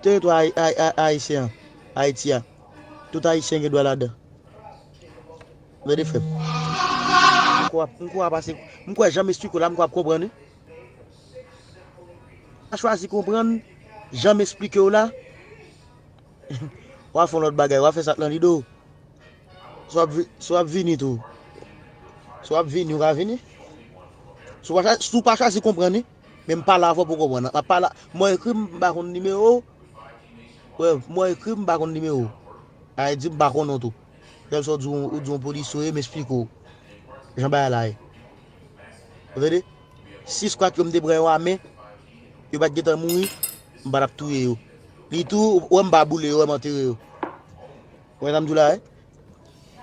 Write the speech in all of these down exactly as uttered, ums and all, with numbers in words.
Teritwa Ay- Ay- Ay- Ayisyen an, Ayiti a, tout Ayisyen gen dwa ladan. Tande, frè m. M kwè, m kwè pase, m kwè jan m esplike w la, m kwè w ap konprann, wi. W a chwazi konprann jan m esplike w la. W a fè yon lòt bagay, w a fè sa k nan lide w. Si w ap vi- si w ap vini tou. Si w ap vini, ou ka vini. Si w pa chwa- si w pa chwazi konprann, wi. Men m pale avè w pou w konprann. M ap pale, mwen ekri, m pa konn nimewo w. Wè, mwen ekri, m pa konn nimewo w. A di m pa konnen w tou. Lè sa w di w, ou di yon polisye w ye, m esplike w jan bagay la ye. Ou tande? Si skwat yo m te pran yo a men, yo pa t gentan mouri, m pa t ap touye yo. Li tou, ou wè m pa boule yo, wè m antere yo. Ou wè sa m di w la, wi?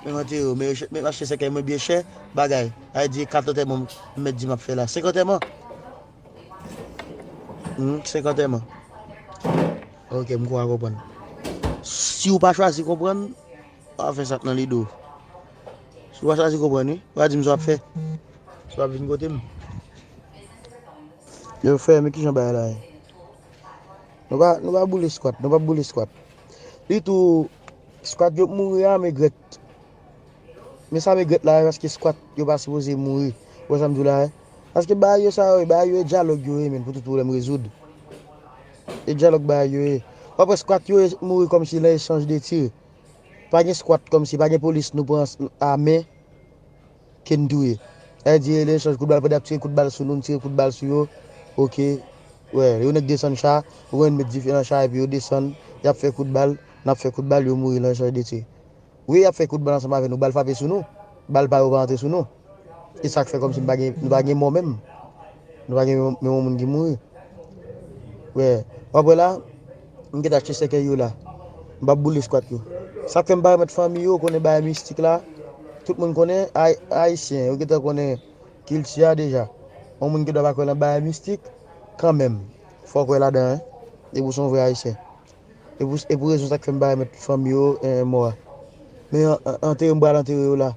Men m antere yo, men yo chè- men m achte sèkèy mwen byen chè, bagay. A di kat antèman m mèt di m ap fè la. Senk antèman. Hmm, senk antèman. Ok, m kwè w konprann. Si w pa chwazi konprann, w a fè sa k nan lide w. Si w pa chwazi konprann, wi, w a di m sa w ap fè. Si w ap vin kote m. Yo, frè, men kijan bagay la ye? Nou pa, nou pa boule skwat, nou pa boule skwat. Li tou, skwat yo mouri a, men grèt. Men sa men grèt la, paske skwat yo pa sipoze mouri. Ou wè sa m di w la, wi? Paske bagay yo sa yo, bagay yo e dyalòg yo ye, men pou tout pwoblèm rezoud. E dyalòg bagay yo ye. W ap wè skwat yo mouri kòmsi nan echanj de tir. Pa gen skwat kòmsi, pa gen polis nou pran a men ke n touye. Sa vle di, e echanj kout bal, pandan y ap tire kout bal sou nou, n tire kout bal sou yo. Ok. Wè, yo nèk desann cha, ou konn met dife nan cha, epi yo desann, y ap fè kout bal, n ap fè kout bal, yo mouri nan echanj de tir. Wi, y ap fè kout bal ansanm avè nou, bal frape sou nou, bal pa yo pa antre sou nou. E sa k fè kòmsi nou pa gen, nou pa gen mò menm. Nou pa gen menm, menm yon moun ki mouri. Wè, w ap wè la, m gentan achte sèkèy yo la. M p ap boule skwat yo. Sa k fè m pa remèt fanmi yo, konnen bagay mistik la. Tout moun konnen, Ay- Ayisyen, yo gentan konnen kilti a deja. Yon moun gen dwa pa kwè nan bagay mistik, kanmenm, fò w kwè ladan, wi. Depi w se yon vrè Ayisyen. E pou, e pou rezon sa k fè m pa remèt fanmi yo, eh, mò a. Men an- an- antere m pral antere yo la.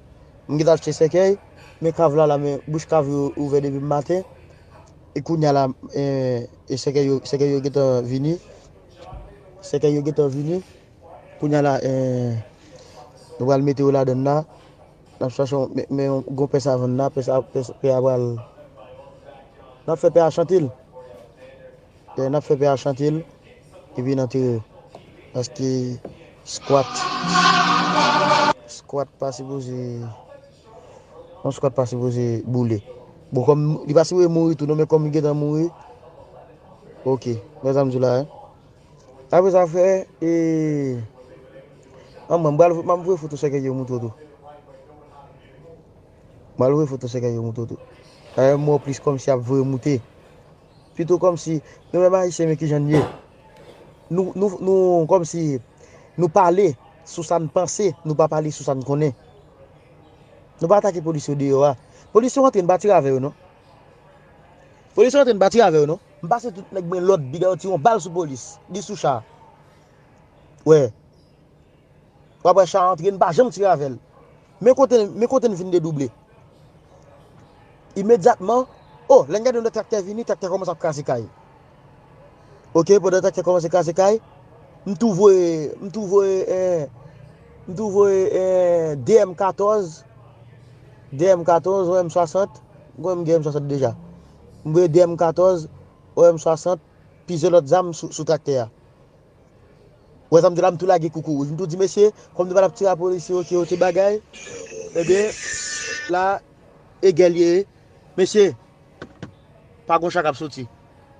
M gentan achte sèkèy, men kav la la, men bouch kav yo ouvè depi maten. E kounye a la, eh, e sèkèy yo, sèkèy yo gentan vini. Sèkèy yo gentan vini. Kounye a la, eh, nou pral mete yo ladann la. N ap chache yon, men, men yon gwo pè savann la, pè sa, pè, pè a pral. N ap fè pè a chante l. Lè n ap fè pè a chante l, epi n antere yo. Paske skwat, skwat pa sipoze, yon skwat pa sipoze boule. Bon, kòm li pa sipoze mouri tou, non, men kòm li gentan mouri, ok. Wè sa m di w la, wi. Apre sa, frè, e, an mwen, m pral, m ap voye foto sèkèy yo montre w tou. M pral voye foto sèkèy yo montre w tou. Dayè, m wè w plis kòmsi ap voye moute. Pito kòmsi, nou menm Ayisyen, men kijan n ye. Nou, nou, nou, kòmsi, nou pale sou sa n panse, nou pa pale sou sa n konnen. Nou pa atake polis yo deyò a. Polis yo rantre, n pa tire avè yo, non. Polis yo rantre, n pa tire avè yo, non. M pase tout nèg mwen lòd, piga yo tire yon bal sou polis. Li sou cha. Wè. W ap wè cha antre, n pa janm tire avè l. Men kote, men kote n fin dedouble. Imedyatman, o, lè n gade yon lòt traktè vini, traktè kòmanse ap kraze kay. Ok, pandan traktè kòmanse kraze kay, m tou voye, m tou voye, eh, m tou voye, eh, de M katòz, de M katòz, yon M swasant, m konnen m gen M swasant deja. M voye de M katòz, yon M swasant, plizyè lòt zam sou, sou traktè a. Wè sa m di la, m tou lage koukouwouj. M tou di, mesye, kòm nou pa t ap tire a polisye, ok, yo te bagay. Ebyen, la, e gè l ye. Mesye, pa gon cha k ap soti.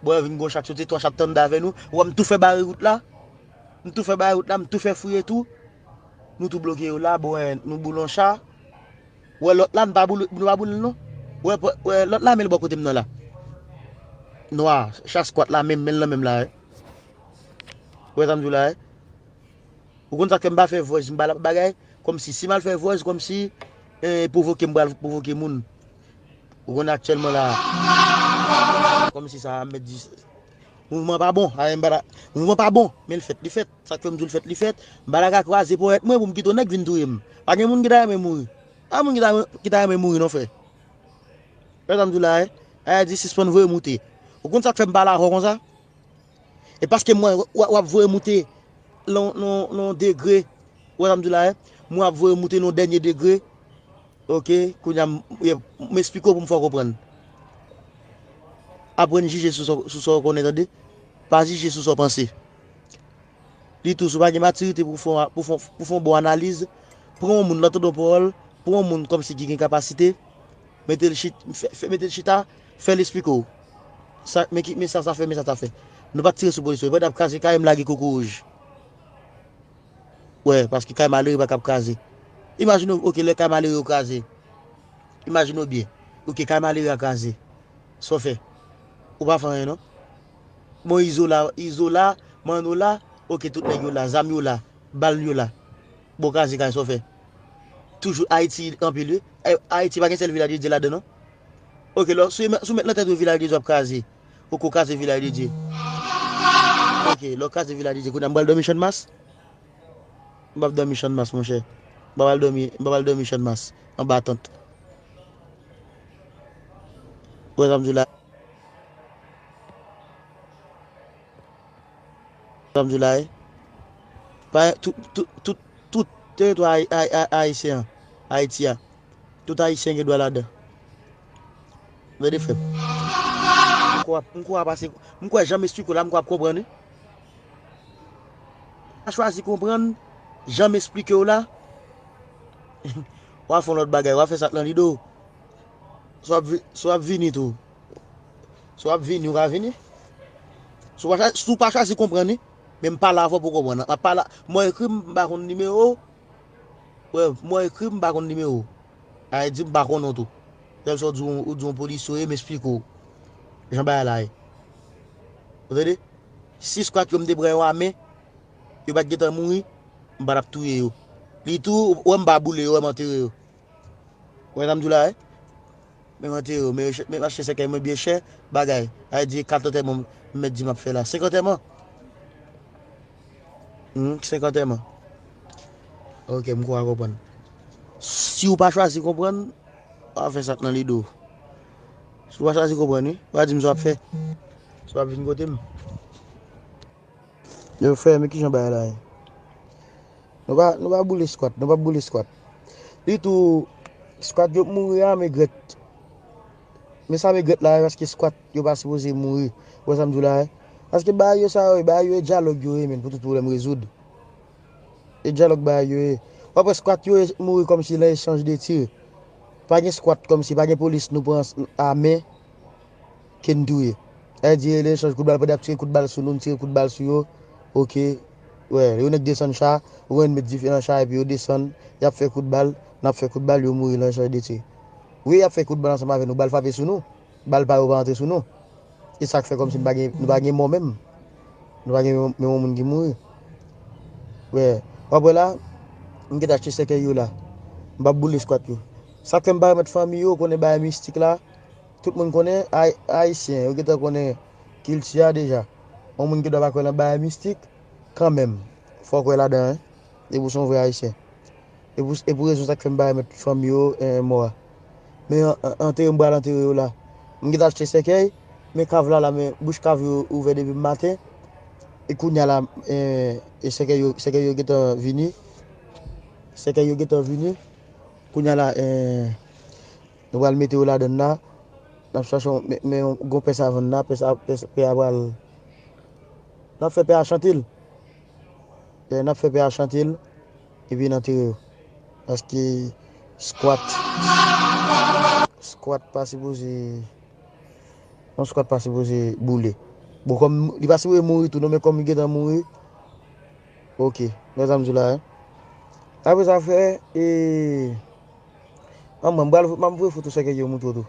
Bon, vin gon cha k soti, twa cha t anndan avè nou. Wè, m tou fè bare wout la. M tou fè bare wout la, m tou fè fouye tou. Nou tou bloke yo la, bon, wè, nou boule yon cha. Wè lòt la, nou pa boule, nou pa boule l non. Wè, wè lòt la, men l bò kote m nan la. Nwa, cha skwat la, menm, men l nan men m la, wi. Ou wè sa m di w la, wi? Ou konn sa k fè m pa fè voice, m pa la bagay, kòmsi, si m al fè voice, kòmsi, eh, pwovoke, m pral pwovoke moun. Ou konn aktyèlman la, kòmsi sa, m mèt di, mouvman pa bon, a, m pa la, mouvman pa bon, men l fèt, li fèt, sa k fè m di w l fèt, li fèt, m pa la ka kwaze ponyèt mwen pou m kite yon nèg vin touye m. Pa gen moun ki ta renmen mouri. Pa moun ki ta, ki ta renmen mouri non, frè. Wè sa m di w la, wi? Ay di sispann voye moute. Ou konn sa k fè m pale avè w konsa? E paske mwen, w, w ap voye moute nan, nan, nan degre. Ou wè sa m di la, e? Mwen ap voye moute nan dènye degre. Ok, kounye a, m, m esplike w pou m fè w konprann. Aprann jije sou sa, sou sa w konnen, tande. Pa jije sou sa w panse. Li tou, si w pa gen matirite pou fè, pou fè, pou fè yon bon analiz, pran yon moun, lè w tande yon pawòl, pran yon moun kòmsi ki gen kapasite, mete l chit, fè, fè, mete l chita, fè l esplike w. Sa, men ki, men sa, sa fè, men sa, sa fè. Nou pa t tire sou polis yo. Yo pa t ap kraze kay, m lage koukouwouj. Wè, paske kay malere pa kab kraze. Imajine w, ok, lè kay malere yo kraze. Imajine w byen. Ok, kay malere a kraze. Sa w fè? Ou pa fè anyen, non? Bon, Izola, Izola, Manola, ok, tout nèg yo la, zam yo la, bal yo la. Bon, kraze kay, sa w fè? Toujou Ayiti anpil, wi. Ay-, Ayiti pa gen sèl Vilaj de Dye ladan, non? Ok, lò, si w met, si w met nan tèt ou Vilaj de Dye ap kraze, ou ko kraze Vilaj de Dye. Ok, lò w kraze Vilaj de Dye, kounye a m pral dòmi Channmas? M p ap dòmi Channmas, monchè. M p ap al dòmi, m p ap al dòmi Channmas, anba tant. Ou wè sa m di w la? Sa m di w la, e? Pa, tout, tout, tout, tout teritwa ayi-, ayi-, ayi-, ayisyen an, Ayiti a, tout ayisyen gen dwa ladan. Tande, frè m. M kwè, m kwè pase, m kwè jan m esplike w la, m kwè w ap konprann, wi. Pa chwazi konprann jan m esplike w la. W a fè yon lòt bagay, w a fè sa k nan lide w. Si w ap vi-, si w ap vini tou. Si w ap vini, ou ka vini. Si w pa chwa-, si w pa chwazi konprann, wi. Men m pale avè w pou w konprann. M ap pale, mwen ekri, m pa konn nimewo w. Wè, mwen ekri, m pa konn nimewo w. Sa vle di m pa konnen w tou. Sèl sa w di, w di yon polisye w ye, m esplike w jan bagay la ye. Ou tande? Si skwat yo m te pran yo a men, yo pa t gentan mouri, m pa t ap touye yo. Li tou, ou wè m pa boule yo, wè m antere yo. Ou wè sa m di w la, wi? Men m antere yo, men yo chè, men m achte sèkèy mwen byen chè, bagay. Sa vle di kat antèman m mèt di m ap fè la. Senk antèman? Hmm, senk antèman. Ok, m kwè w konprann. Si w pa chwazi konprann, w a fè sa k nan lide w. Si w pa chwazi konprann, wi, w a di m sa w ap fè. Si w ap vin kote m. Yo, frè, men kijan bagay la ye? Nou pa, nou pa boule skwat, nou pa boule skwat. Li tou, skwat yo mouri a, men grèt. Men sa men grèt la, paske skwat yo pa sipoze mouri. Ou wè sa m di w la, e? Paske bagay yo sa yo, bagay yo e dyalòg yo ye, men, pou tout pwoblèm rezoud. E dyalòg bagay yo ye. W ap wè skwat yo e mouri kòmsi nan echanj de tir. Pa gen skwat kòmsi, pa gen polis nou pran a men ke n touye. Sa vle di, lè echanj kout bal, pandan y ap tire kout bal sou nou, n tire kout bal sou yo. Ok. Wè, yo nèk desann cha, ou konn met dife nan cha, epi yo desann, y ap fè kout bal, n ap fè kout bal, yo mouri nan echanj de tir. Wi, y ap fè kout bal ansanm avè nou, bal frape sou nou. Bal pa yo pa antre sou nou. E sa k fè kòmsi nou pa gen, nou pa gen mò menm. Nou pa gen menm, menm yon moun ki mouri. Wè, w ap wè la, m gentan achte sèkèy yo la. M p ap boule skwat yo. Sa k fè m pa remèt fanmi yo, konnen bagay mistik la, tout moun konnen, ay-, ayisyen, yo gentan konnen kilti a deja. Yon moun ki dwa pa kwè nan bagay mistik, kanmenm, fò w kwè ladan, en. Depi w se yon vrè ayisyen. E pou, e pou rezon sa k fè m pa remèt fanmi yo, eh, mò a. Men an, an, antere m pral antere yo la. M gentan achte sèkèy, men kav la la, men bouch kav yo ouvè depi maten. E kounye a la, eh, e sèkèy yo, sèkèy yo gentan vini. Sèkèy yo gentan vini. Kounye a la, eh, nou pral mete yo ladann la. N ap chache yon, men, men yon gwo pè savann la, pè sa, pè, pè a pral. N ap fè pè a chante l. E n ap fè pè a chante l, epi n antere yo. Paske skwat, skwat pa sipoze, yon skwat pa sipoze boule. Bon, kòm li pa sipoze mouri tou, non, men kòm li gentan mouri, ok, wè sa m di w la, en. Apre sa, frè, e, an mwen, m pral, m ap voye foto sèkèy yo montre w tou.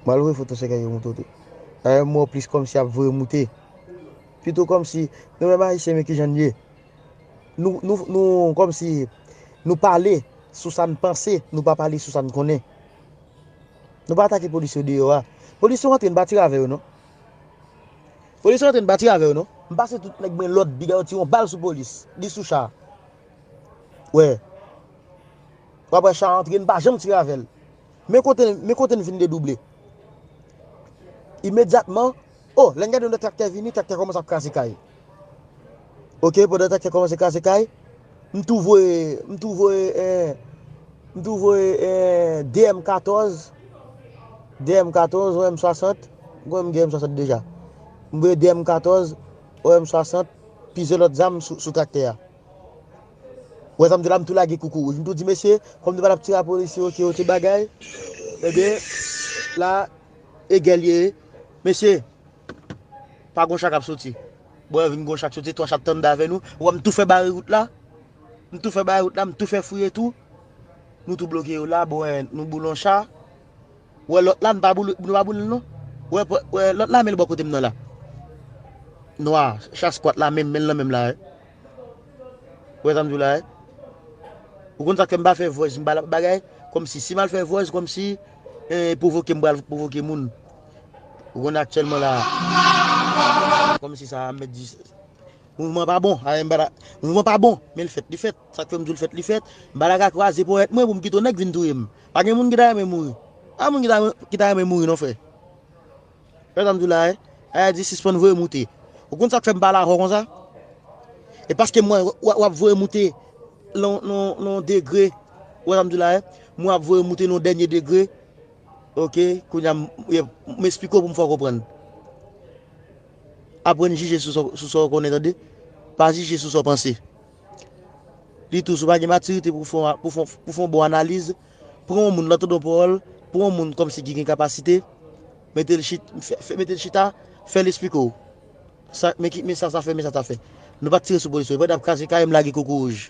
M al voye foto sèkèy yo montre w tou. Dayè, m wè w plis kòmsi y ap voye moute. Pito kòmsi, nou menm Ayisyen, men kijan n ye. Nou, nou, nou, kòmsi, nou pale sou sa n panse, nou pa pale sou sa n konnen. Nou pa atake polis yo deyò a. Polis yo antre, n pa tire avè yo, non. Polis yo antre, n pa tire avè yo, non. M pase tout nèg mwen lòd, piga yo tire yon bal sou polis. Li sou cha. Wè. W ap wè cha antre, n pa janm tire avè l. Men kote, men kote n fin dedouble. Imedyatman, Oh, lè n gade yon lòt traktè vini, traktè kòmanse ap kraze kay. Oke, pandan traktè kòmanse kraze kay, m tou voye, m tou voye, eh, m tou voye, eh, de M katòz, de M katòz, yon M swasant, m konnen m gen M swasant deja. M voye de M katòz, yon M swasant, plizyè lòt zam sou, sou traktè a. Ou wè sa m di la, m tou lage koukou wouj. M tou di, mesye, kòm nou pa t ap tire a polisye, oke, oke, bagay. Ebyen, la, e gè l ye. Mesye, pa gon cha k ap soti. Bon, vin gon cha k soti, twa cha t anndan avè nou. Ou wè, m tou fè bare wout la. M tou fè bare wout la, m tou fè fouye tou. Nou tou bloke yo la, bon, eh, nou boule yon cha. Ou wè lòt la, nou pa boule, nou pa boule l non. Ou wè, ou wè lòt la, men l bò kote m nan la. Nwa, cha skwat la, menm, men l nan menm la, eh. Ou wè sa m di w la, eh. Ou konn sa k fè m pa fè vwèz, m pa l ap bagay, kòmsi, si m al fè vwèz, kòmsi, eh, pwovoke m pral pwovoke moun. Ou konn aktyèlman la, kòmsi sa, m mèt di, mouvman pa bon, a, m pa la, mouvman pa bon, men l fèt, li fèt. Sa k fè m di w l fèt, li fèt. M pa ta ka kwaze ponyèt mwen pou m kite yon nèg vin touye m. Pa gen moun ki ta renmen mouri. Pa moun ki ta, ki ta renmen mouri non, frè. Frè sa m di w la, eh. Ayiti sispann voye moute. Ou konn sa k fè m pale avè w konsa? E paske m wè w, w ap voye moute nan, nan, nan degre. Ou wè sa m di w la, eh? M wè w ap voye moute nan dènye degre. Oke, kounye a m, m esplike w pou m fè w konprann. Aprann jije sou sa, sou sa w konnen, tande. Pa jije sou sa w panse. Li tou, si w pa gen matirite pou fè, pou fè, pou fè yon bon analiz, pran yon moun, lè w tande yon pawòl, pran yon moun kòmsi ki gen kapasite, mete l chit-, fè, fè, mete l chita, fè l esplike w. Sa, men ki, men sa, sa fè, men sa, sa fè. Nou pa t tire sou polis yo, yo pa t ap kraze kay, m lage koko wouj.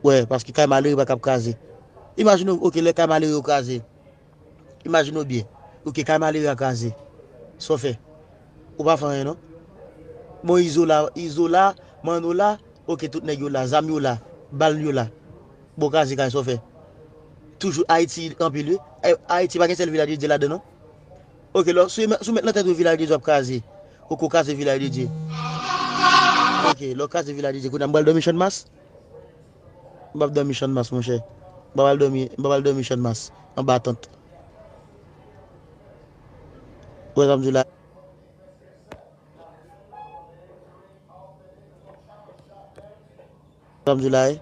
Wè, paske kay malere pa ka ap kraze. Imajine w, oke, lè kay malere yo kraze. Imajine w byen. Oke, kay malere a kraze. Sa w fè? Ou pa fè anyen non. Bon, Izo la, Izo la, Manno la, oke, tout nèg yo la, zam yo la, bal yo la. Bon, kraze kay, sa w fè? Toujou Ayiti anpil, wi. Ay-, Ayiti pa gen sèl Vilaj de Dye ladan non. Oke, lè w, si w mèt, si w mèt nan tèt ou Vilaj de Dye w ap kraze. Oke, w kraze Vilaj de Dye. Oke, lè w kraze Vilaj de Dye, kounye a m pral dòmi Channmas. M p ap dòmi Channmas, monchè. M p ap al dòmi, m p ap al dòmi Channmas, anba tant. Ou wè sa m di w la? Sa m di w la, eh?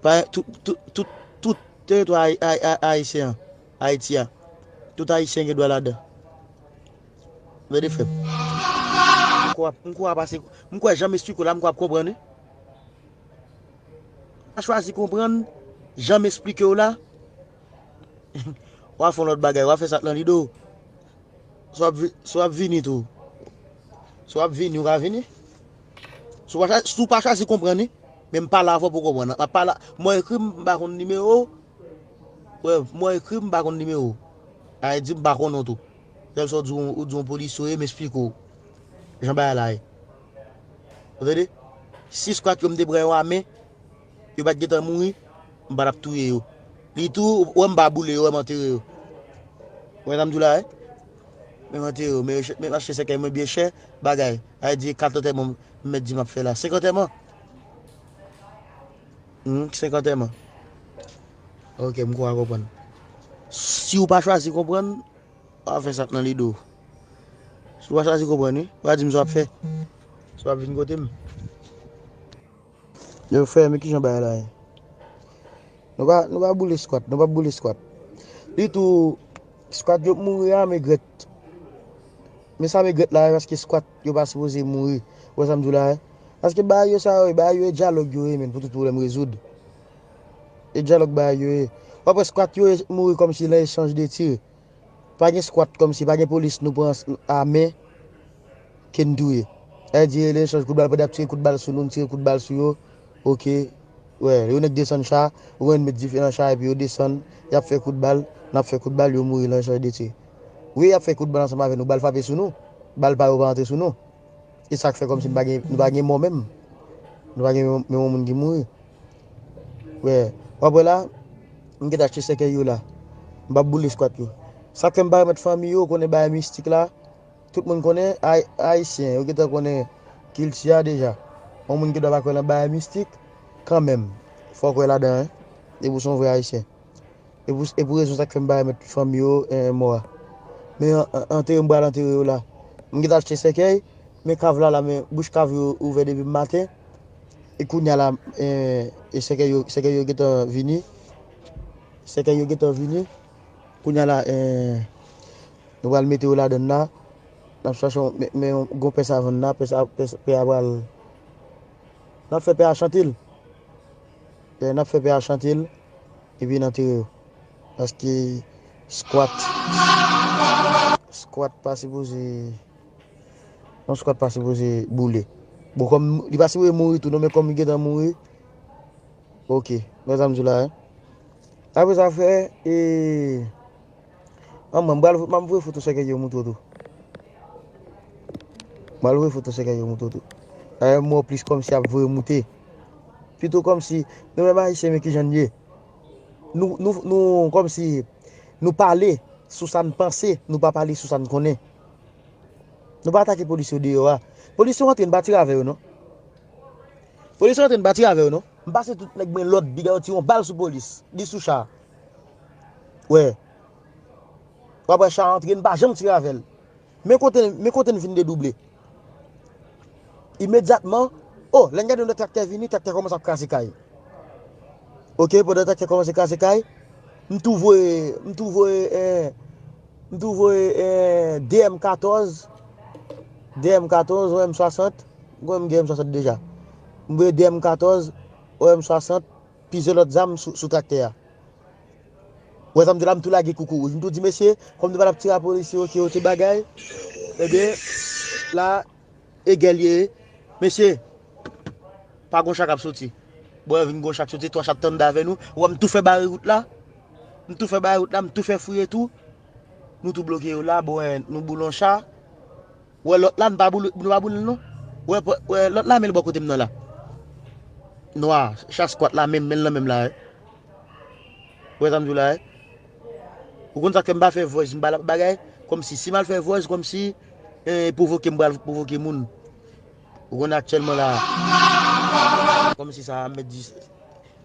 Pa, tout, tout, tout, tout teritwa ayi-, ayi-, ayi-, ayisyen an, Ayiti a, tout ayisyen gen dwa ladan. Tande, frè m. M kwè, m kwè pase, m kwè jan m esplike w la, m kwè w ap konprann, wi. Pa chwazi konprann jan m esplike w la. W a fè yon lòt bagay, w a fè sa k nan lide w. Si w ap vi-, si w ap vini tou. Si w ap vini, ou ka vini. Si w pa chwa-, si w pa chwazi konprann, wi. Men m pale avè w pou w konprann. M ap pale, mwen ekri m, m pa konn nimewo w. Wè, mwen ekri m, m pa konn nimewo w. Sa vle di m pa konnen w tou. Sèl sa w di w, ou di w polisye w ye, m esplike w. Jan bagay la ye. Ou tande? Si skwat yo m te pran yo a men, yo pa t gentan mouri, m pa t ap touye yo. Li tou, ou wè m pa boule yo, wè m antere yo. Ou wè sa m di w la, wi? Men m antere yo, men, men m achte sèkèy mwen byen chè, bagay. Sa vle di kat antèman m mèt di m ap fè la. Senk antèman. Hmm, senk antèman. Oke, m kwè w konprann. Si w pa chwazi konprann, w a fè sa k nan lide w. Si w pa chwazi konprann, wi, w a di m sa w ap fè. Si w ap vin kote m. Yo, frè, men kijan bagay la ye? Nou pa, nou pa boule skwat, nou pa boule skwat. Li tou, skwat yo mouri a, men grèt. Men sa men grèt la, paske skwat yo pa sipoze mouri. Ou wè sa m di w la, eh? Paske bagay yo sa yo, bagay yo e dyalòg yo ye, men, pou tout pwoblèm rezoud. E dyalòg bagay yo ye. W ap wè skwat yo mouri kòmsi nan echanj de tir. Pa gen skwat kòmsi, pa gen polis nou pran a men ke n touye. Sa vle di, e echanj kout bal, pandan y ap tire kout bal sou nou, n tire kout bal sou yo. Oke. Wè, yo nèk desann cha, ou konn met dife nan cha, epi yo desann, y ap fè kout bal, n ap fè kout bal, yo mouri nan echanj de tir. Wi, y ap fè kout bal ansanm avè nou, bal frape sou nou. Bal pa yo pa antre sou nou. E sa k fè kòmsi nou pa gen, nou pa gen mò menm. Nou pa gen menm, menm yon moun ki mouri. Wè, w ap wè la, m gentan achte sèkèy yo la. M p ap boule skwat yo. Sa k fè m pa remèt fanmi yo, konnen bagay mistik la, tout moun konnen, ay-, ayisyen, yo gentan konnen kilti a deja. Yon moun gen dwa pa kwè nan bagay mistik, kanmenm, fò w kwè ladan, en. Depi w se yon vrè ayisyen. E pou, e pou rezon sa k fè m pa remèt fanmi yo, eh, mò a. Men an- an- antere m pral antere yo la. M gentan achte sèkèy, men kav la la, men bouch kav yo ouvè depi maten. E kounye a la, e, e sèkèy yo, sèkèy yo gentan vini. Sèkèy yo gentan vini. Kounye a la, e, nou pral mete yo ladann la. N ap chache yon, men, men yon gwo pè sa vann la, pè sa, pè, pè a pral. N ap fè pè a chante l. E, n ap fè pè a chante l. Epi n antere yo. Paske squat, squat pa sipoze, yon squat pa sipoze boule. Bon, kòm li pa sipoze mouri tou, non, men kòm li gentan mouri, oke. Wè sa m di w la, wi. Apre sa, frè, e, an mwen, m pral, m ap voye foto sèkèy yo moutre w tou. M pral voye foto sèkèy yo moutre w tou. Dayè, m wè w plis kòmsi ap voye moute. Pito kòmsi, nou menm Ayisyen, men kijan n ye. Nou, nou, nou, kòmsi, nou pale sou sa n panse, nou pa pale sou sa n konnen. Nou pa atake polis yo deyò a. Polis yo antre, n pa tire avè yo, non. Polis yo antre, n pa tire avè yo, non. M pase tout nèg mwen lòd, piga yo tire yon bal sou polis. Li sou cha. Wè. W ap wè cha antre, n pa janm tire avè l. Men kote, men kote n fin dedouble. Imedyatman, o, lè n gade yon lòt traktè vini, traktè kòmanse ap kraze kay. Oke, pandan traktè kòmanse kraze kay, m tou voye, m tou voye, eh, m tou voye, eh, de M katòz, de M katòz, yon M swasant, m gen M swasant deja. M voye de M katòz, yon M swasant, plizyè lòt zam sou, sou traktè a. Wè sa m di la, m tou lage koukouwouj. M tou di, mesye, kòm nou pa t ap tire a polisye, oke, oke, bagay. Ebyen, la, e gèl ye. Mesye, pa gon cha k ap soti. Bon, vin gon cha k soti, twa cha t anndan avè nou. Ou wè m tou fè bare wout la. M tou fè bare wout la, m tou fè fouye tou. Nou tou bloke yo la, bon, nou boule yon cha. Wè lòt la, nou pa boule, nou pa boule l non. Wè, wè lòt la, men l bò kote m nan la. Nwa, cha squat la, menm, men l nan menm la, wi. Wè sa m di w la, wi. Ou konn sa k fè m pa fè voice, m pa la bagay, kòmsi, si m al fè voice, kòmsi, eh, pwovoke, m pral pwovoke moun. Ou konn aktyèlman la, kòmsi sa, m mèt di,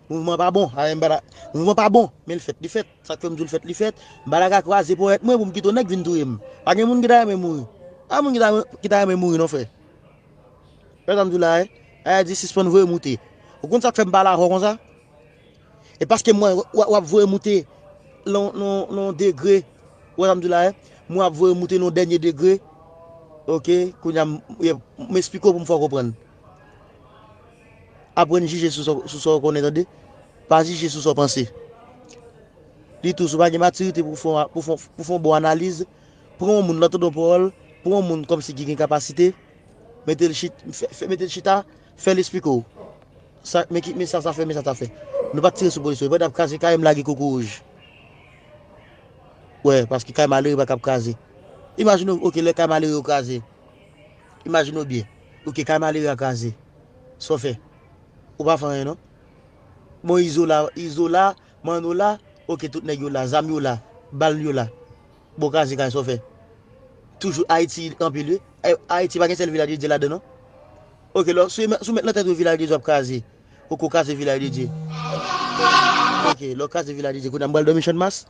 mouvman pa bon, a, m pa la, mouvman pa bon, men l fèt, li fèt. Sa k fè m di w l fèt, li fèt. M pa ta ka kraze ponyèt mwen pou m kite yon nèg vin touye m. Pa gen moun ki ta renmen mouri. Pa gen moun ki ta, ki ta renmen mouri non, frè. Frè sa m di w la, wi. Ayiti sispann voye moute. Ou konn sa k fè m pale avè w konsa? E paske m wè w, w ap voye moute nan, nan, nan degre. Ou wè sa m di w la, wi. M wè w ap voye moute nan dènye degre. Oke, kounye a m, m esplike w pou m fè w konprann. Aprann jije sou sa, sou sa w konnen, tande. Pa jije sou sa w panse. Li tou, si w pa gen matirite pou fè, pou fè, pou fè yon bon analiz, pran yon moun, lè w tande yon pawòl, pran yon moun kòmsi ki gen kapasite, mete l chit-, fè, fè, mete l chita, fè l esplike w. Sa, men ki, men sa, sa fè, men sa, sa fè. Nou pa t tire sou polis yo. Yo pa t ap kraze kay, m lage koukouwouj. Wè, paske kay malere pa ka ap kraze. Imajine w, oke, lè kay malere yo kraze. Imajine w byen. Oke, kay malere a kraze. Sa w fè? Ou pa fè anyen, non. Bon, Izo la, Izo la, Manno la, oke, tout nèg yo la, zam yo la, bal yo la. Bon, kraze kay, sa w fè? Toujou Ayiti anpil, wi. Ay-, Ayiti pa gen sèl Vilaj de Dye ladan, non. Oke, lò, si w mèt, si w mèt nan tèt ou Vilaj de Dye w ap kraze. Oke, w kraze Vilaj de Dye. Oke, lè w kraze Vilaj de Dye, kounye a m pral dòmi Channmas?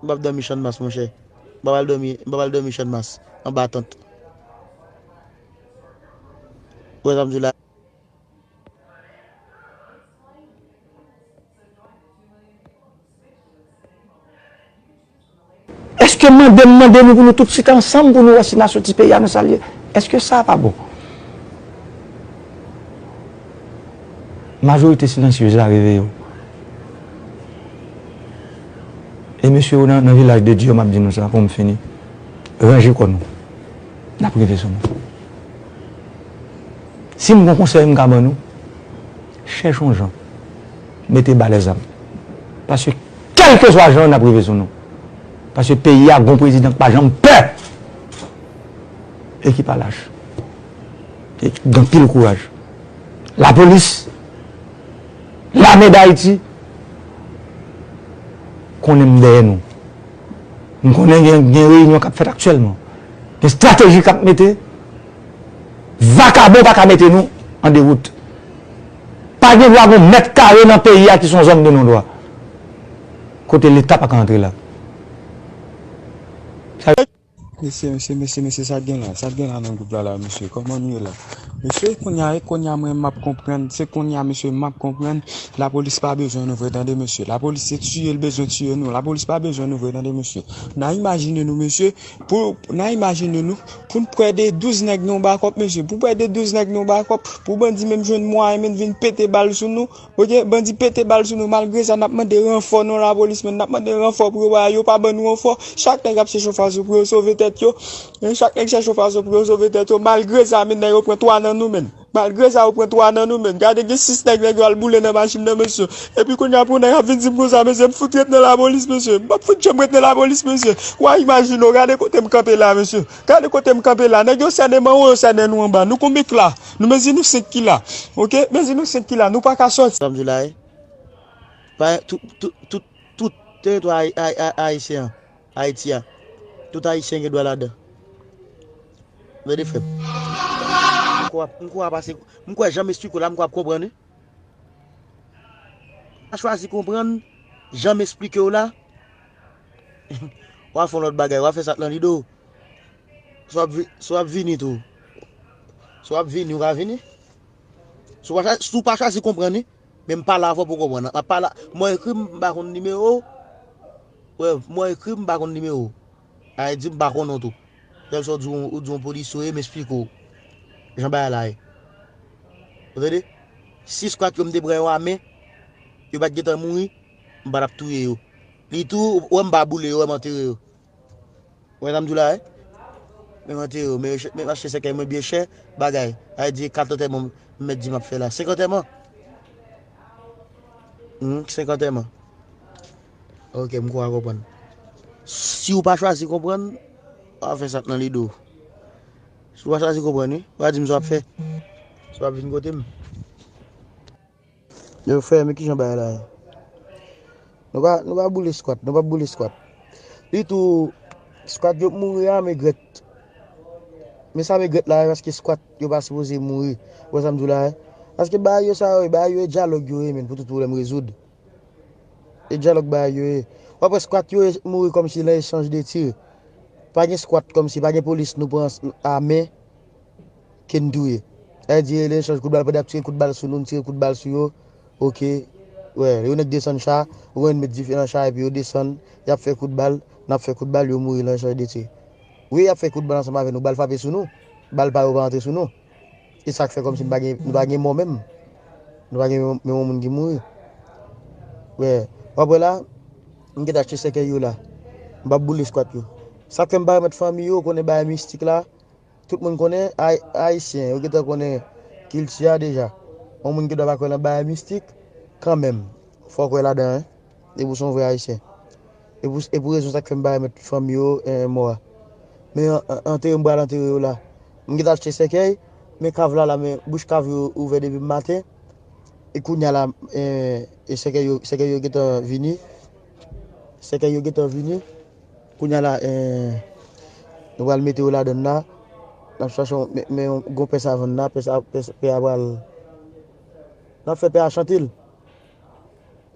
M p ap dòmi Channmas, monchè. M p ap al dòmi, m p ap al dòmi Channmas, anba tant. Ou wè sa m di w la? Èske mande m mande nou pou nou tout chita ansanm pou nou wè si n a soti peyi a nan sa l ye? Èske sa a pa bon? Majorite silansyez la, reveye w. E mesye yo nan, nan Vilaj de Dye yo, m ap di nou sa pou m fini. Ranje kò nou. N ap rive sou nou. Si m gon konsèy m ka ban nou, chèche yon jan. Mete ba lèzam. Paske kèlkeswa jan, n ap rive sou nou. Paske peyi a gon prezidan k pa janm pè. E ki pa lach. E ki gen anpil kouraj. Lapolis, lame Dayiti, konnen m dèyè nou. M konnen gen, gen reyinyon k ap fèt aktyèlman. Gen estrateji k ap mete. Vakabon pa ka mete nou an dewout. Pa gen dwa gen yon mèt kare nan peyi a ki se yon zòn de non dwa. Kote Leta pa ka antre la. Mesye, mesye, mesye, mesye, sa k gen la? Sa k gen la nan gwoup la la, mesye? Kòman nou ye la? Mesye, kounye a, e kounye a mwen m ap konprann, se kounye a, mesye, m ap konprann, lapolis pa bezwen nou vre, tande, mesye. Lapolis se tiye l bezwen tiye nou, lapolis pa bezwen nou vre, tande, mesye. N a imajine nou, mesye, pou, n a imajine nou, pou n pran de douz nèg nan yon bakòp, mesye, pou pran de douz nèg nan yon bakòp, pou bandi menm jwenn mwayen menm vin pete bal sou nou, oke, bandi pete bal sou nou, malgre sa, n ap mande ranfò nan lapolis, men n ap mande ranfò pou yo ba, yo pa ban nou ranfò. Chak nèg ap chèche yon fason pou yo sove tèt yo. Men chak nèg chèche yon fason pou yo sove tèt yo. Malgre sa, men nèg yo pran twa nan nou, men. Malgre sa, yo pran twa nan nou, men. Gade, gen sis nèg, nèg yo al boule nan machin nan, mesye. Epi kounye a, pou nèg ap vin di m konsa, mesye, m fout ret nan lapolis, mesye. M p ap fout janm ret nan lapolis, mesye. W a imajine w, gade kote m kanpe la, mesye. Gade kote m kanpe la. Nèg yo sènen m anwo, yo sènen nou anba. Nou konbit la. Nou mezi nou senk ki la. Oke? Mezi nou senk ki la. Nou pa ka sòti. Sa m di w la, wi. Pa, tout, tout, tout, tout teritwa ayi-, ayi-, ayi-, ayisyen an, Ayiti a, tout ayisyen gen dwa ladan. Tande, frè m. M kwè, m kwè pase, m kwè jan m esplike w la, m kwè w ap konprann, wi. Pa chwazi konprann jan m esplike w la. W a fè yon lòt bagay, w a fè sa k nan lide w. Si w ap vi-, si w ap vini tou. Si w ap vini, ou ka vini. Si w pa chwa-, si w pa chwazi konprann, wi. Men m pale avè w pou w konprann. M ap pale, mwen ekri, m pa konn nimewo w. Wè, mwen ekri, m pa konn nimewo w. Sa vle di m pa konnen w tou. Sèl sa w di, w di yon polisye w ye, m esplike w jan bagay la ye. Ou tande? Si skwat yo m te pran yo a men, yo pa t gentan mouri, m pa t ap touye yo. Li tou, ou wè m pa boule yo, wè m antere yo. Ou wè sa m di w la, wi? Men m antere yo, men, men m achte sèkèy mwen byen chè, bagay. Sa vle di kat antèman m mèt di m ap fè la. Senk antèman? Hum, senk antèman. Ok, m kwè w konprann. Si w pa chwazi konprann, w a fè sa k nan lide w. Si w pa chwazi konprann, wi, w a di m sa w ap fè. Si w ap vin kote m. Yo, frè, men kijan bagay la ye? Nou pa, nou pa boule skwat, nou pa boule skwat. Li tou, skwat yo mouri a, m egrèt. Men sa m egrèt la, paske skwat yo pa sipoze mouri. Ou wè sa m di w la, wi? Paske bagay yo sa yo, bagay yo e dyalòg yo ye, men, pou tout pwoblèm rezoud. E dyalòg bagay yo ye. W ap wè skwat yo mouri kòmsi nan echanj de tir. Pa gen skwat kòmsi, pa gen polis nou pran a men ke n touye. Sa vle di, e echanj kout bal, pandan y ap tire kout bal sou nou, n tire kout bal sou yo. Ok. Wè, yo nèk desann cha, ou konn met dife nan cha, epi yo desann, y ap fè kout bal, n ap fè kout bal, yo mouri nan echanj de tir. Wi, y ap fè kout bal ansanm avè nou, bal frape sou nou, bal pa yo pa antre sou nou. E sa k fè kòmsi nou pa gen, nou pa gen mò menm. Nou pa gen menm, menm yon moun ki mouri. Wè. W ap wè la, m gentan achte sèkèy yo la. M p ap boule skwat yo. Sa k fè m pa remèt fanmi yo, konnen bagay mistik la. Tout moun konnen, ay-, ayisyen, yo gentan konnen kilti a deja. Yon moun ki dwe pa kwè nan bagay mistik, kanmenm, fò w kwè ladan, wi. Depi w se yon vrè ayisyen. E pou, e pou rezon sa k fè m pa remèt fanmi yo, eh, mò a. Men an, an, antere m pral antere yo la. M gentan achte sèkèy, men kav la la, men bouch kav yo ouvè depi maten. E kounye a la, eh, e sèkèy yo, sèkèy yo gentan vini. Sèkèy yo gentan vini. Kounye a la, eh, nou pral mete yo ladann la. N ap chache yon, men, men yon gwo pè savann la, pè sa, pè, pè a pral, n ap fè pè a chante l.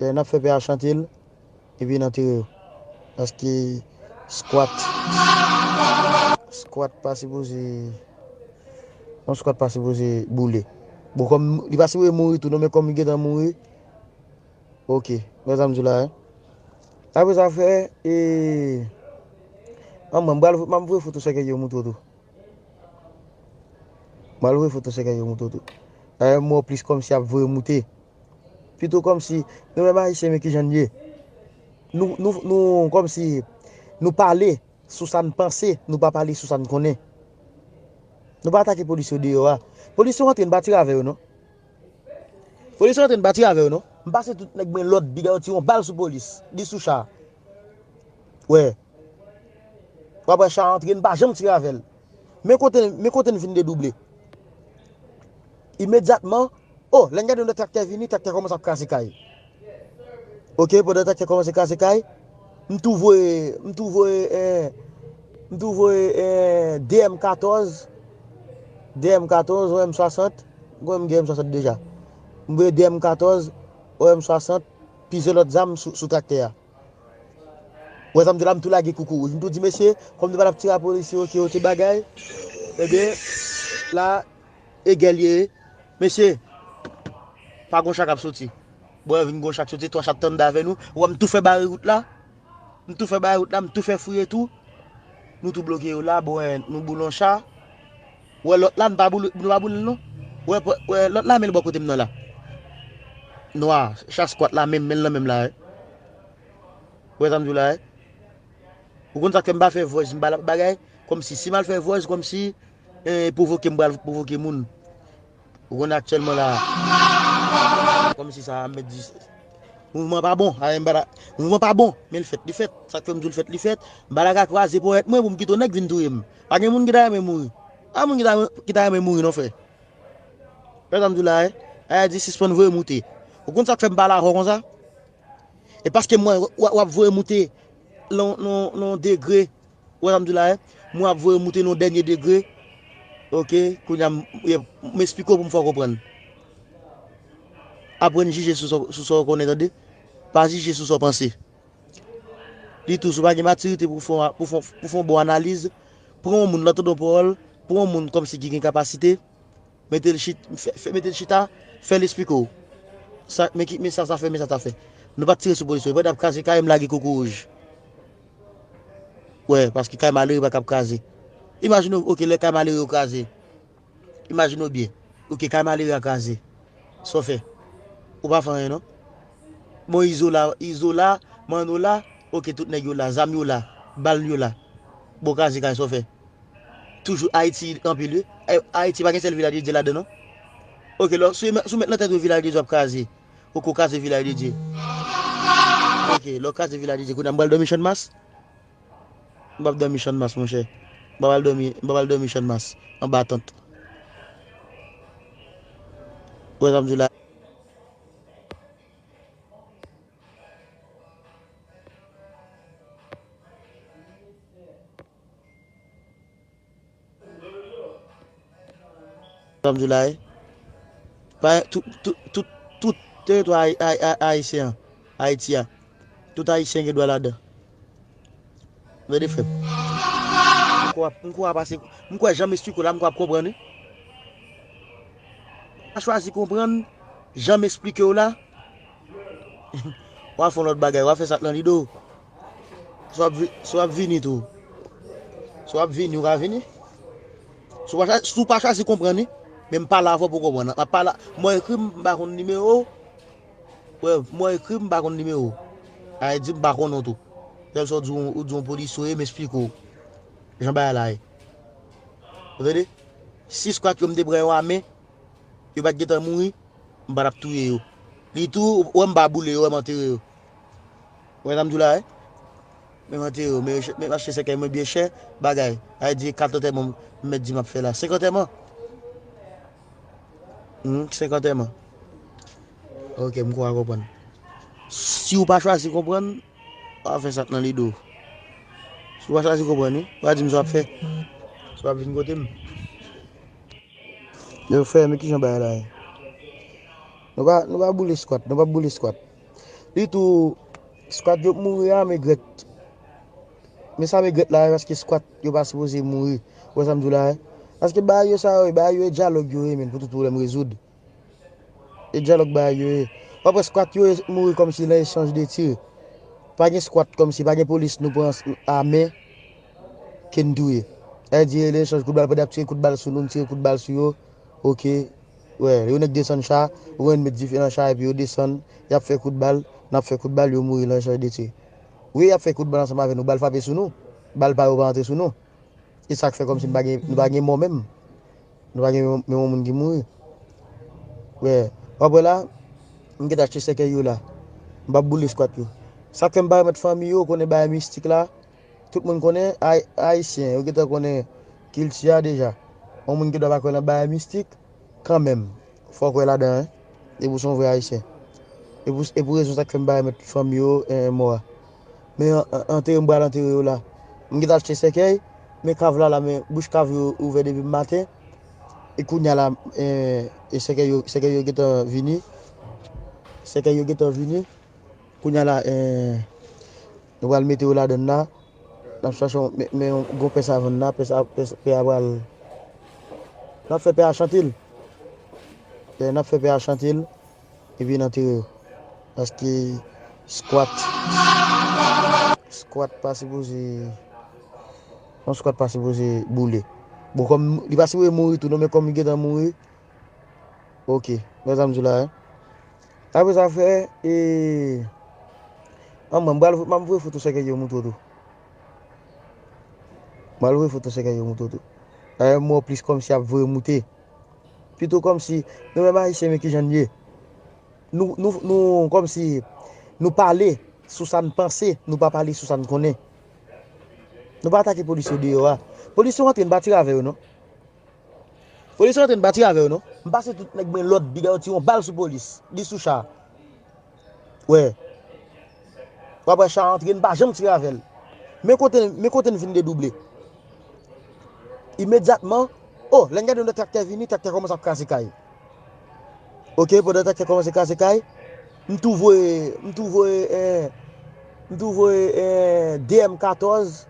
Eh, n ap fè pè a chante l. Epi n antere yo. Paske skwat, skwat pa sipoze, yon skwat pa sipoze boule. Bon, kòm li pa sipoze mouri tou non, men kòm li gentan mouri, ok, wè sa m di w la, wi. Apre sa fè, e, an mwen, m pral, m ap voye foto sèkèy yo montre w tou. M pral voye foto sèkèy yo montre w tou. Dayè, m wè w plis kòmsi ap voye moute. Pito kòmsi, nou menm ayisyen, men kijan n ye. Nou, nou, nou, kòmsi, nou pale sou sa n panse, nou pa pale sou sa n konnen. Nou pa atake polis yo deyò a. Polis yo antre, n pa tire avè yo, non. Polis yo antre, n pa tire avè yo, non. M pase tout nèg mwen lòd, bida yo tire yon bal sou polis. Li sou cha. Wè. W ap wè cha antre, n pa janm tire avè l. Men kote, men kote n fin dedouble. Imedyatman, o, lè n gade yon lòt traktè vini, traktè kòmanse ap kraze kay. Ok, pandan traktè kòmanse kraze kay, m tou voye, m tou voye, eh, m tou voye, eh, de M katòz, de M katòz, yon M swasant, m konnen m gen M swasant deja. M voye de M katòz, yon M swasant, plizyè lòt zam sou, sou traktè a. Wè sa m di la, m tou lage koukou wouj. M tou di, mesye, kòm nou pa t ap tire a polis yo, ke yo te bagay, ebyen, la, e gèl ye. Mesye, pa gon cha k ap soti. Bon, vin gon cha k soti, twa cha t anndan avè nou. Wè, m tou fè bare wout la. M tou fè bare wout la, m tou fè fouye tou. Nou tou bloke yo la, bon, wè, nou boule yon cha. Wè, lòt la, nou pa boule, nou pa boule l non. Wè, wè, lòt la, men l bò kote m nan la. Nwa, cha skwat la, menm, men l nan menm la, wè. Wè sa m di w la, wè. Ou konn sa k fè m pa fè voice, m pa l ap bagay, kòmsi, si m al fè voice, kòmsi, eh, pwovoke m pral pwovoke moun. Ou konn aktyèlman la, kòmsi sa, m mèt di, mouvman pa bon, a, m pa la, mouvman pa bon, men l fèt, li fèt, sa k fè m di w l fèt, li fèt, m pa ta ka kwaze ponyèt mwen pou m kite yon nèg vin touye m. Pa gen moun ki ta renmen mouri. Pa moun ki ta, ki ta renmen mouri non, frè. Wè sa m di w la, wè. Ayiti sispann voye moute. Ou konn sa k fè m pale avè w konsa? E paske mwen, w, w ap voye moute nan, nan, nan degre. Ou wè sa m di w la, wè? Mwen ap voye moute nan dènye degre. Oke, kounye a, m, m esplike w pou m fè w konprann. Aprann jije sou sa, sou sa w konnen, tande. Pa jije sou sa w panse. Li tou, si w pa gen matirite pou fè, pou fè, pou fè yon bon analiz, pran yon moun, lè w tande yon pawòl, pran yon moun kòmsi ki gen kapasite, mete l chit-, fè, fè, mete l chita, fè l esplike w. Sa, men ki, men sa, sa fè, men sa, sa fè. Nou pa t tire sou polis yo, yo pa t ap kraze kay, m lage koukou wouj. Wè, paske kay malere pa ka ap kraze. Imajine w, oke, lè kay malere yo kraze. Imajine w byen. Oke, kay malere a kraze. Sa w fè? Ou pa fè anyen, non. Bon, Izo la, Izo la, Manno la, oke, tout nèg yo la, zam yo la, bal yo la. Bon, kraze kay, sa w fè? Toujou Ayiti anpil, wi. Ay-, Ayiti pa gen sèl Vilaj de Dye ladan, non. Oke, lò, si w met, si w met nan tèt ou Vilaj de Dye ap kraze, ou ko kraze Vilaj de Dye. Oke, lè w kraze Vilaj de Dye, kounye a m pral dòmi Channmas. M p ap dòmi Channmas, monchè. M p ap al dòmi, m p ap al dòmi Channmas, anba tant. Ou wè sa m di w la? Sa m di w la, wi. Pa, tout, tout, tout, tout teritwa ayi-, ayi-, ayi-, ayisyen an, Ayiti a, tout ayisyen gen dwa ladan. Tande, frè m. M kwè, m kwè w ap pase, m kwè jan m esplike w la, m kwè w ap konprann, wi. Pa chwazi konprann jan m esplike w la. W a fè yon lòt bagay, w a fè sa k nan lide w. Si w ap vi-, si w ap vini tou. Si w ap vini, ou ka vini. Si w pa chwa-, si w pa chwazi konprann, wi. Men m pale avè w pou w konprann. M ap pale, mwen ekri, m pa konn nimewo w. Wè, mwen ekri, m pa konn nimewo w. A vle di, m pa konnen w tou. Sèl sa w di, ou di yon polisye w ye, m esplike w jan bagay la ye. Ou tande? Si skwat yo m te pran yo a men, yo pa t gentan mouri, m pa t ap touye yo. Li tou, ou wè m pa boule yo, wè m antere yo. Ou wè sa m di w la, wi? Men m antere yo, men, men m achte sèkèy mwen byen chè, bagay. A vle di, kat antèman m mèt di m ap fè la. Senk antèman? Hmm, senk antèman. Oke, m kwè w konprann. Si w pa chwazi konprann, w a fè sa k nan lide w. Si w pa chwazi konprann, wi, w a di m sa w ap fè. Si w ap vin kote m. Yo, frè, men kijan bagay la ye? Nou pa, nou pa boule skwat, nou pa boule skwat. Li tou, skwat yo mouri a, men grèt. Men sa men grèt la, paske skwat yo pa sipoze mouri. Ou wè sa m di w la, wi? Paske bagay yo sa yo, bagay yo e dyalòg yo ye, men, pou tout pwoblèm rezoud. E dyalòg bagay yo ye. W ap wè skwat yo mouri kòmsi nan echanj de tir. Pa gen skwat kòmsi, pa gen polis nou pran a men ke n touye. Sa vle di, nan echanj kout bal, pandan y ap tire kout bal sou nou, n tire kout bal sou yo. Oke. Wè, yo nèk desann cha, ou konn met dife nan cha, epi yo desann, y ap fè kout bal, n ap fè kout bal, yo mouri nan echanj de tir. Wi, y ap fè kout bal ansanm avè nou, bal frape sou nou. Bal pa yo pa antre sou nou. E sa k fè kòmsi n pa gen, nou pa gen mò menm. Nou pa gen menm, menm yon moun ki mouri. Wè. W ap wè la, m gentan achte sèkèy yo la. M p ap boule skwat yo. Sa k fè m pa remèt fanmi yo, ou konnen bagay mistik la. Tout moun konnen, ay-, ayisyen, yo gentan konnen kilti a deja. Yon moun ki dwa pa kwè nan bagay mistik, kanmenm, fò w kwè ladan, wi. E pou se yon vrè ayisyen. E pou, e pou rezon sa k fè m pa remèt fanmi yo, eh, mò a. Men an-, an-, antere m pral antere yo la. M gentan achte sèkèy, men kav la la, men bouch kav yo ouvè depi maten. E kounye a la, eh, e sèkèy yo, sèkèy yo gentan vini. Sèkèy yo gentan vini. Kounye a la, eh, Nou pral mete yo ladann la. N ap chache yon, men, men yon gwo pè savann la, pè sa, pè, pè a pral. N ap fè pè a chante l. Pè, n ap fè pè a chante l. Epi n antere yo. Paske squat, squat pa sipoze, yon squat pa sipoze boule. Bon, kòm li pa sipoze mouri tou, non, men kòm li gentan mouri, oke. Wè sa m di w la, wi. Apre sa, frè, e, an mwen, m pral, m ap voye foto sèkèy yo montre w tou. M pral voye foto sèkèy yo montre w tou. Dayè, m wè w plis kòmsi ap voye moute. Pito kòmsi, nou menm Ayisyen, men kijan n ye. Nou, nou, nou, kòmsi, nou pale sou sa n panse, nou pa pale sou sa n konnen. Nou pa atake polis yo deyò a. Polis yo rantre, n pa tire avè yo, non. Polis yo rantre, n pa tire avè yo, non. M pase tout nèg mwen lòd, bigay yo tire yon bal sou polis. Li sou cha. Wè. W ap wè cha antre, n pa janm tire avè l. Men kote, men kote n vin dedouble. Imedyatman, o, lè n gade yon lòt traktè vini, traktè kòmanse ap kraze kay. Oke, pandan traktè kòmanse kraze kay, m tou voye, m tou voye, eh, m tou voye, eh, de M katòz,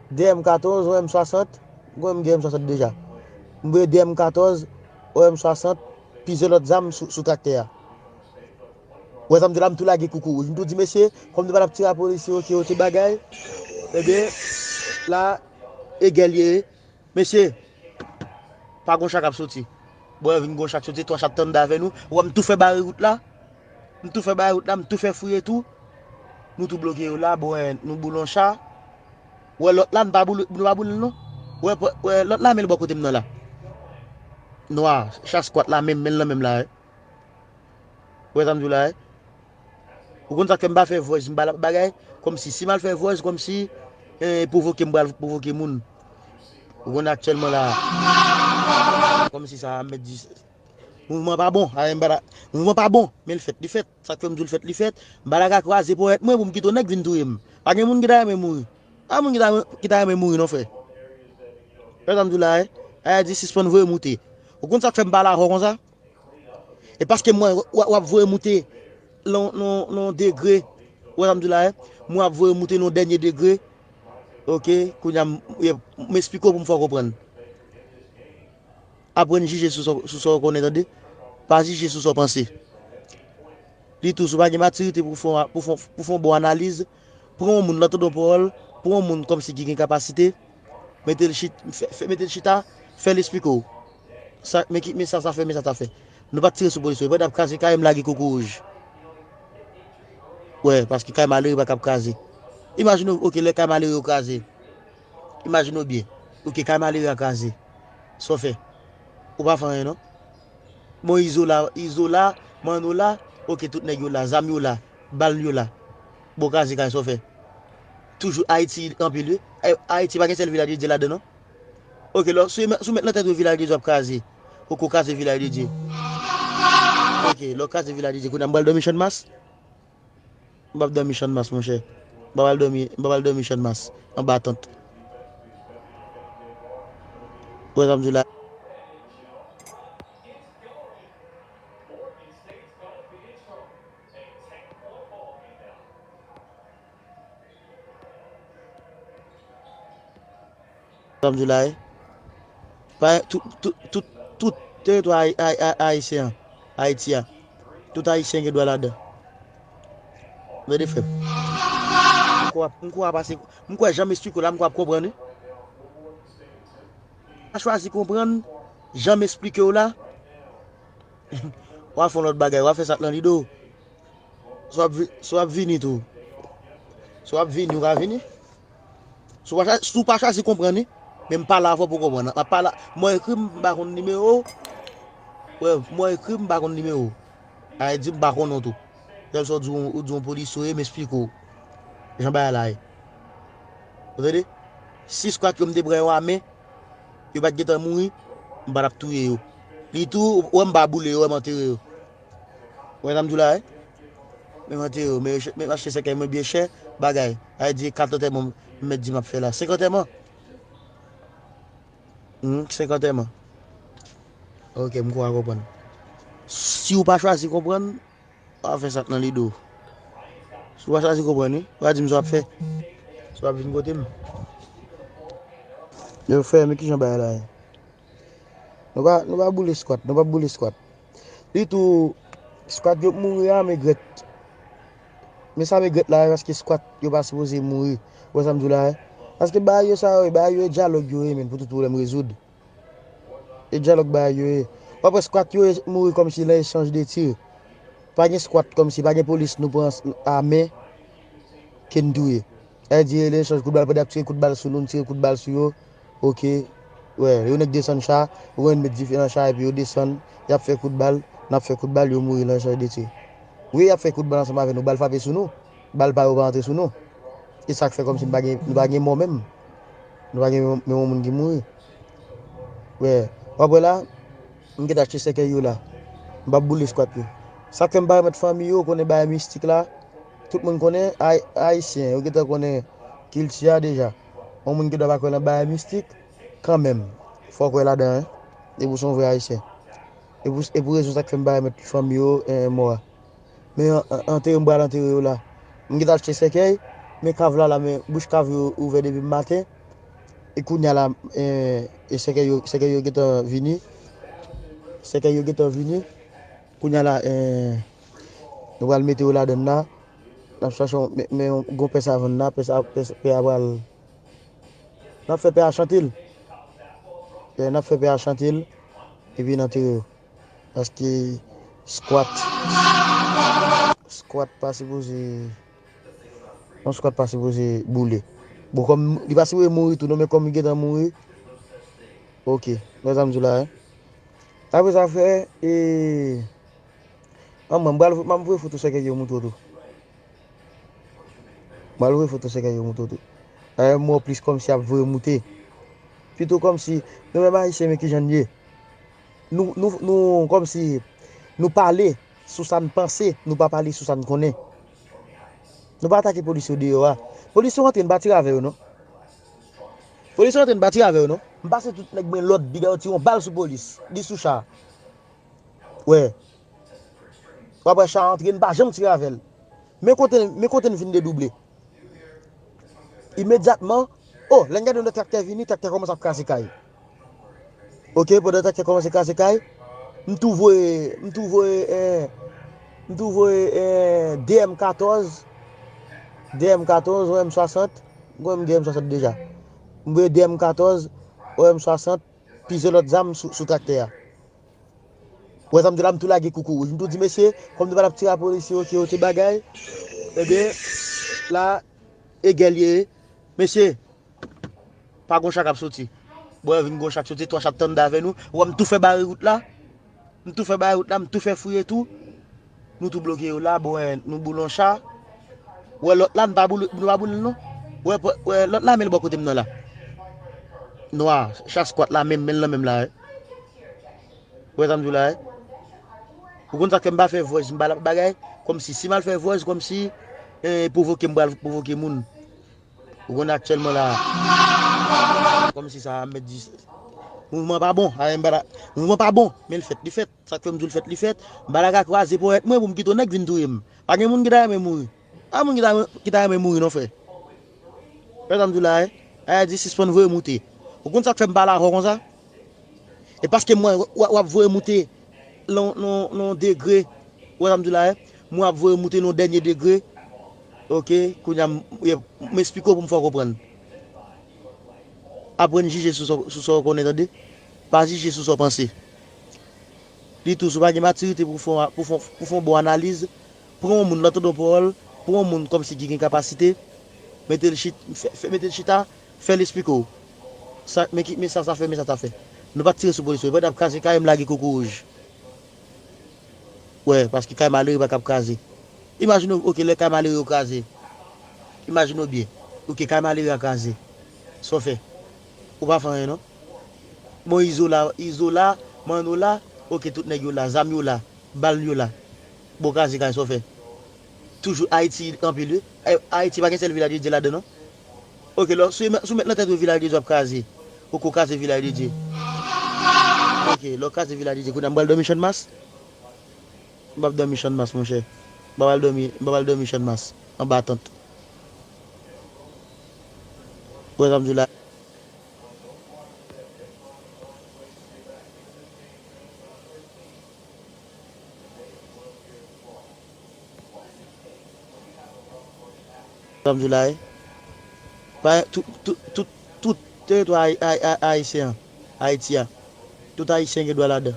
de M katòz, yon M swasant, m gen M swasant deja. M voye de M katòz, yon M swasant, plizyè lòt zam sou, sou traktè a. Ou wè sa m di la, m tou lage koukouwouj. M tou di, mesye, kòm nou pa t ap tire a polis yo, oke, oke, bagay. Ebyen, la, e gè l ye. Mesye, pa gon cha k ap soti. Bon, vin gon cha k soti, twa cha t anndan avè nou. Ou wè, m tou fè bare wout la. M tou fè bare wout la, m tou fè fouye tou. Nou tou bloke yo la, bon, nou boule yon cha. Ou wè lòt la, nou pa boule, nou pa boule l non. Ou wè, ou wè lòt la, men l bò kote m nan la. Nwa, cha squat la, menm, men l nan menm la, wi. Ou wè sa m di w la, wi? Ou konn sa k fè m pa fè voice, m pa la bagay, kòmsi, si m al fè voice, kòmsi, eh, pwovoke m pral pwovoke moun. Ou konn aktyèlman la, kòmsi sa, m mèt di, mouvman pa bon, a, m pa la, mouvman pa bon, men l fèt, li fèt. Sa k fè m di w l fèt, li fèt. M pa la ka kwaze ponyèt mwen pou m kite yon nèg vin touye m. Pa gen moun ki ta renmen mouri. Pa moun ki ta, ki ta renmen mouri non, frè. Ou wè sa m di w la, wi? Ayiti sispann voye moute. Ou konn sa k fè m pale avè w konsa? E paske mwen, w, w ap voye moute nan, nan, nan degre. Ou wè sa m di w la, wi? Mwen ap voye moute nan dènye degre. Oke, kounye a, m, m esplike w pou m fè w konprann. Aprann jije sou sa, sou sa w konnen, tande. Pa jije sou sa w panse. Li tou, si w pa gen matirite pou fè, pou fè, pou fè yon bon analiz, pran yon moun, lè w tande yon pawòl, pran yon moun kòmsi ki gen kapasite, mete l chit-, fè, fè, mete l chita, fè l esplike w. Sa, men ki, men sa sa fè, men sa sa fè. Nou pa t tire sou polis yo, yo pa t ap kraze kay, m lage koukouwouj. Wè, paske kay malere pa ka ap kraze. Imajine w, oke, lè kay malere yo kraze. Imajine w byen. Oke, kay malere a kraze. Sa w fè? Ou pa fè anyen, non? Bon, Izola, Izola, Manola, oke, tout nèg yo la, zam yo la, bal yo la. Bon, kraze kay, sa w fè? Toujou Ayiti anpil, wi. Ay-, Ayiti pa gen sèl Vilaj de Dye ladan, non? Oke, lò, si w met, si w met nan tèt ou Vilaj de Dye ap kraze, ou ko kraze Vilaj de Dye. Oke, lè w kraze Vilaj de Dye, kounye a m pral dòmi Channmas? M p ap dòmi Channmas, monchè. M p ap al dòmi, m p ap al dòmi Channmas, anba tant. Ou wè sa m di w la? Sa m di w la, wi. Pa, tout, tout, tout, tout teritwa ayi-, ayi-, ayi-, ayisyen an, Ayiti a, tout ayisyen gen dwa ladan. Tande, frè m. M kwè, m kwè pase, m kwè jan m esplike w la, m kwè w ap konprann, wi. Pa chwazi konprann jan m esplike w la. W a fè yon lòt bagay, w a fè sa k nan lide w. Si w ap vi-, si w ap vini tou. Si w ap vini, ou ka vini. Si w pa chwa-, si w pa chwazi konprann, wi. Men m pale avè w pou w konprann. M ap pale, mwen ekri, m pa konn nimewo w. Wè, mwen ekri, m pa konn nimewo w. A vle di, m pa konnen w tou. Sèl sa w di, w di yon polisye w ye, m esplike w jan bagay la ye. Ou tande? Si skwat yo m te pran yo a men, yo pa t gentan mouri, m pa t ap touye yo. Li tou, ou wè m pa boule yo, ou wè m antere yo. Ou wè sa m di w la, wi? Men m antere yo, men, men m achte sèkèy mwen byen chè, bagay. A vle di, kat antèman m mèt di m ap fè la. Senk antèman? Hmm, senk antèman. Oke, m kwè w konprann. Si w pa chwazi konprann, w a fè sa k nan lide w. Ou pa chwazi konprann, wi. Ou pa di m sa w ap fè. Sa w ap vin kote m. Yo, frè, men kijan bagay la ye? Nou pa, nou pa boule squat, nou pa boule squat. Ditou, squat yo mouri a, men grèt. Men sa men grèt la, paske squat yo pa sipoze mouri. Ou wè sa m di w la, wi? Paske bagay yo sa yo, bagay yo e dyalòg yo ye, men pou tout pwoblèm rezoud. E dyalòg bagay yo ye. W ap wè squat yo mouri kòmsi nan echanj de tir. Pa gen squat kòmsi, pa gen polis nou pran a men ke n touye. Sa vle di, nan echanj kout bal, pandan y ap tire kout bal sou nou, n tire kout bal sou yo. Oke. Wè, yo nèk desann cha, yo konn met dife nan cha, epi yo desann, y ap fè kout bal, n ap fè kout bal, yo mouri nan echanj de tir. Wi, y ap fè kout bal ansanm avè nou, bal frape sou nou. Bal pa yo pa antre sou nou. E sa k fè kòmsi nou pa gen, nou pa gen mò menm. Nou pa gen men yon moun ki mouri. Wè, w ap wè la, m gentan achte sèkèy yo la. M p ap boule squat yo. Sa k fè m pa remèt fanmi yo, konnen bagay mistik la, tout moun konnen, ay-, ayisyen, yo gentan konnen kilti a deja. Yon moun ki dwa pa kwè nan bagay mistik, kanmenm, fò w kwè ladan, wi. Depi w se yon vrè ayisyen. E pou, e pou rezon sa k fè m pa remèt fanmi yo, eh, mò a. Men an-, an-, antere m pral antere yo la. M gentan achte sèkèy, men kav la la, men bouch kav yo ouvè depi maten. E kounye a la, eh, e sèkèy yo, sèkèy yo gentan vini. Sèkèy yo gentan vini. Kounye a la, eh, nou pral mete yo ladann la. N ap chache yon, men, men yon gwo pè savann la, pè sa, pè, pè a pral. N ap fè pè a chante l. Eh, n ap fè pè a chante l. Epi n antere yo. Paske squat, squat pa sipoze, yon squat pa sipoze boule. Bon, kòm li pa sipoze mouri tou non, men kòm li gentan mouri, oke, wè sa m di w la, wi. Apre sa, frè, e, an mwen, m pral, m ap voye foto sèkèy yo montre w tou. M al voye foto sèkèy yo montre w tou. Dayè, m wè w plis kòmsi ap voye moute. Pito kòmsi, nou menm ayisyen, men kijan n ye. Nou, nou, nou, kòmsi, nou pale sou sa n panse, nou pa pale sou sa n konnen. Nou pa atake polis yo deyò a. Polis yo antre, n pa tire avè yo, non. Polis yo antre, n pa tire avè yo, non. M pase tout nèg mwen lòd, bigay yo tire yon bal sou polis. Li sou cha. Wè. W ap wè cha antre, n pa janm tire avè l. Men kote, men kote n vin dedouble. Imedyatman, o, lè n gade yon lòt traktè vini, traktè kòmanse ap kraze kay. Oke, pandan traktè kòmanse kraze kay, m tou voye, m tou voye, eh, m tou voye, eh, D M katòz, D M katòz, yon M swasant, m gen M swasant deja. M voye D M katòz, yon M swasant, plizyè lòt zam sou, sou traktè a. Wè sa m di la, m tou lage koukou wouj. M tou di, mesye, kòm nou pa t ap tire a polisye yo, ke yo te bagay, ebyen, la, e gè l ye. Mesye, pa gon cha k ap soti. Bon, vin gon cha k soti, twa cha t tann avè nou. Wè, m tou fè bare wout la. M tou fè bare wout la, m tou fè fouye tou. Nou tou bloke yo la, bon, wè, nou boule yon cha. Wè, lòt la, nou pa boule, nou pa boule l non. Wè, wè, lòt la, men l bò kote m nan la. Nwa, cha squat la, men, men l nan men m la, wè. Ou wè sa m di w la, wi? Ou konn sa k fè m pa fè voice, m pa l ap bagay, kòmsi, si m al fè voice, kòmsi, eh, pwovoke m pral pwovoke moun. Ou konn aktyèlman la, kòmsi sa a mèt di, mouvman pa bon, a, m pa la, mouvman pa bon, men l fèt, li fèt. Sa k fè m di w l fèt, li fèt. M pa la ka kwaze ponyèt mwen pou m kite yon nèg vin touye m. Pa gen moun ki ta renmen mouri. Pa moun ki ta, ki ta renmen mouri non, frè. Wè sa m di w la, wi. Ayiti sispann voye moute. Ou konn sa k fè m pale avè w konsa? E paske mwen, w, w ap voye moute nan, nan, nan degre. Ou wè sa m di w la, wi. Mwen ap voye moute nan dènye degre. Oke, kounye a, m, m esplike w pou m fè w konprann. Aprann jije sou sa, sou sa w konnen, tande. Pa jije sou sa w panse. Li tou, si w pa gen matirite pou fè, pou fè, pou fè yon bon analiz, pran yon moun, lè w tande yon pawòl, pran yon moun kòmsi ki gen kapasite, mete l chit-, fè, fè, mete l chita, fè l esplike w. Sa, men ki, men sa sa fè, men sa sa fè. Nou pa t tire sou polis yo, yo pa t ap kraze kay, m lage koko wouj. Wè, paske kay malere pa ka ap kraze. Imajine w, oke, lè kay malere yo kraze. Imajine w byen. Oke, kay malere a kraze. Sa w fè? Ou pa fè anyen, non? Bon, Izo la, Izo la, Manno la, oke, tout nèg yo la, zam yo la, bal yo la. Bon, kraze kay, sa w fè? Toujou Ayiti anpil, wi. Ay-, Ayiti pa gen sèl Vilaj de Dye ladan, non? Oke, lè w, si w met, si w met nan tèt ou Vilaj de Dye ap kraze, ou ko kraze Vilaj de Dye. Oke, lè w kraze Vilaj de Dye, kounye a m pral dòmi Channmas? M p ap dòmi Channmas, monchè. M pa pral dòmi, m pa pral dòmi Channmas. anba tant. Ou wè sa m di w la? Sa m di w la, wi. Pa, tout, tout, tout, tout teritwa ay-, ay-, ay-, ayisyen an, Ayiti a, tout ayisyen gen dwa ladan.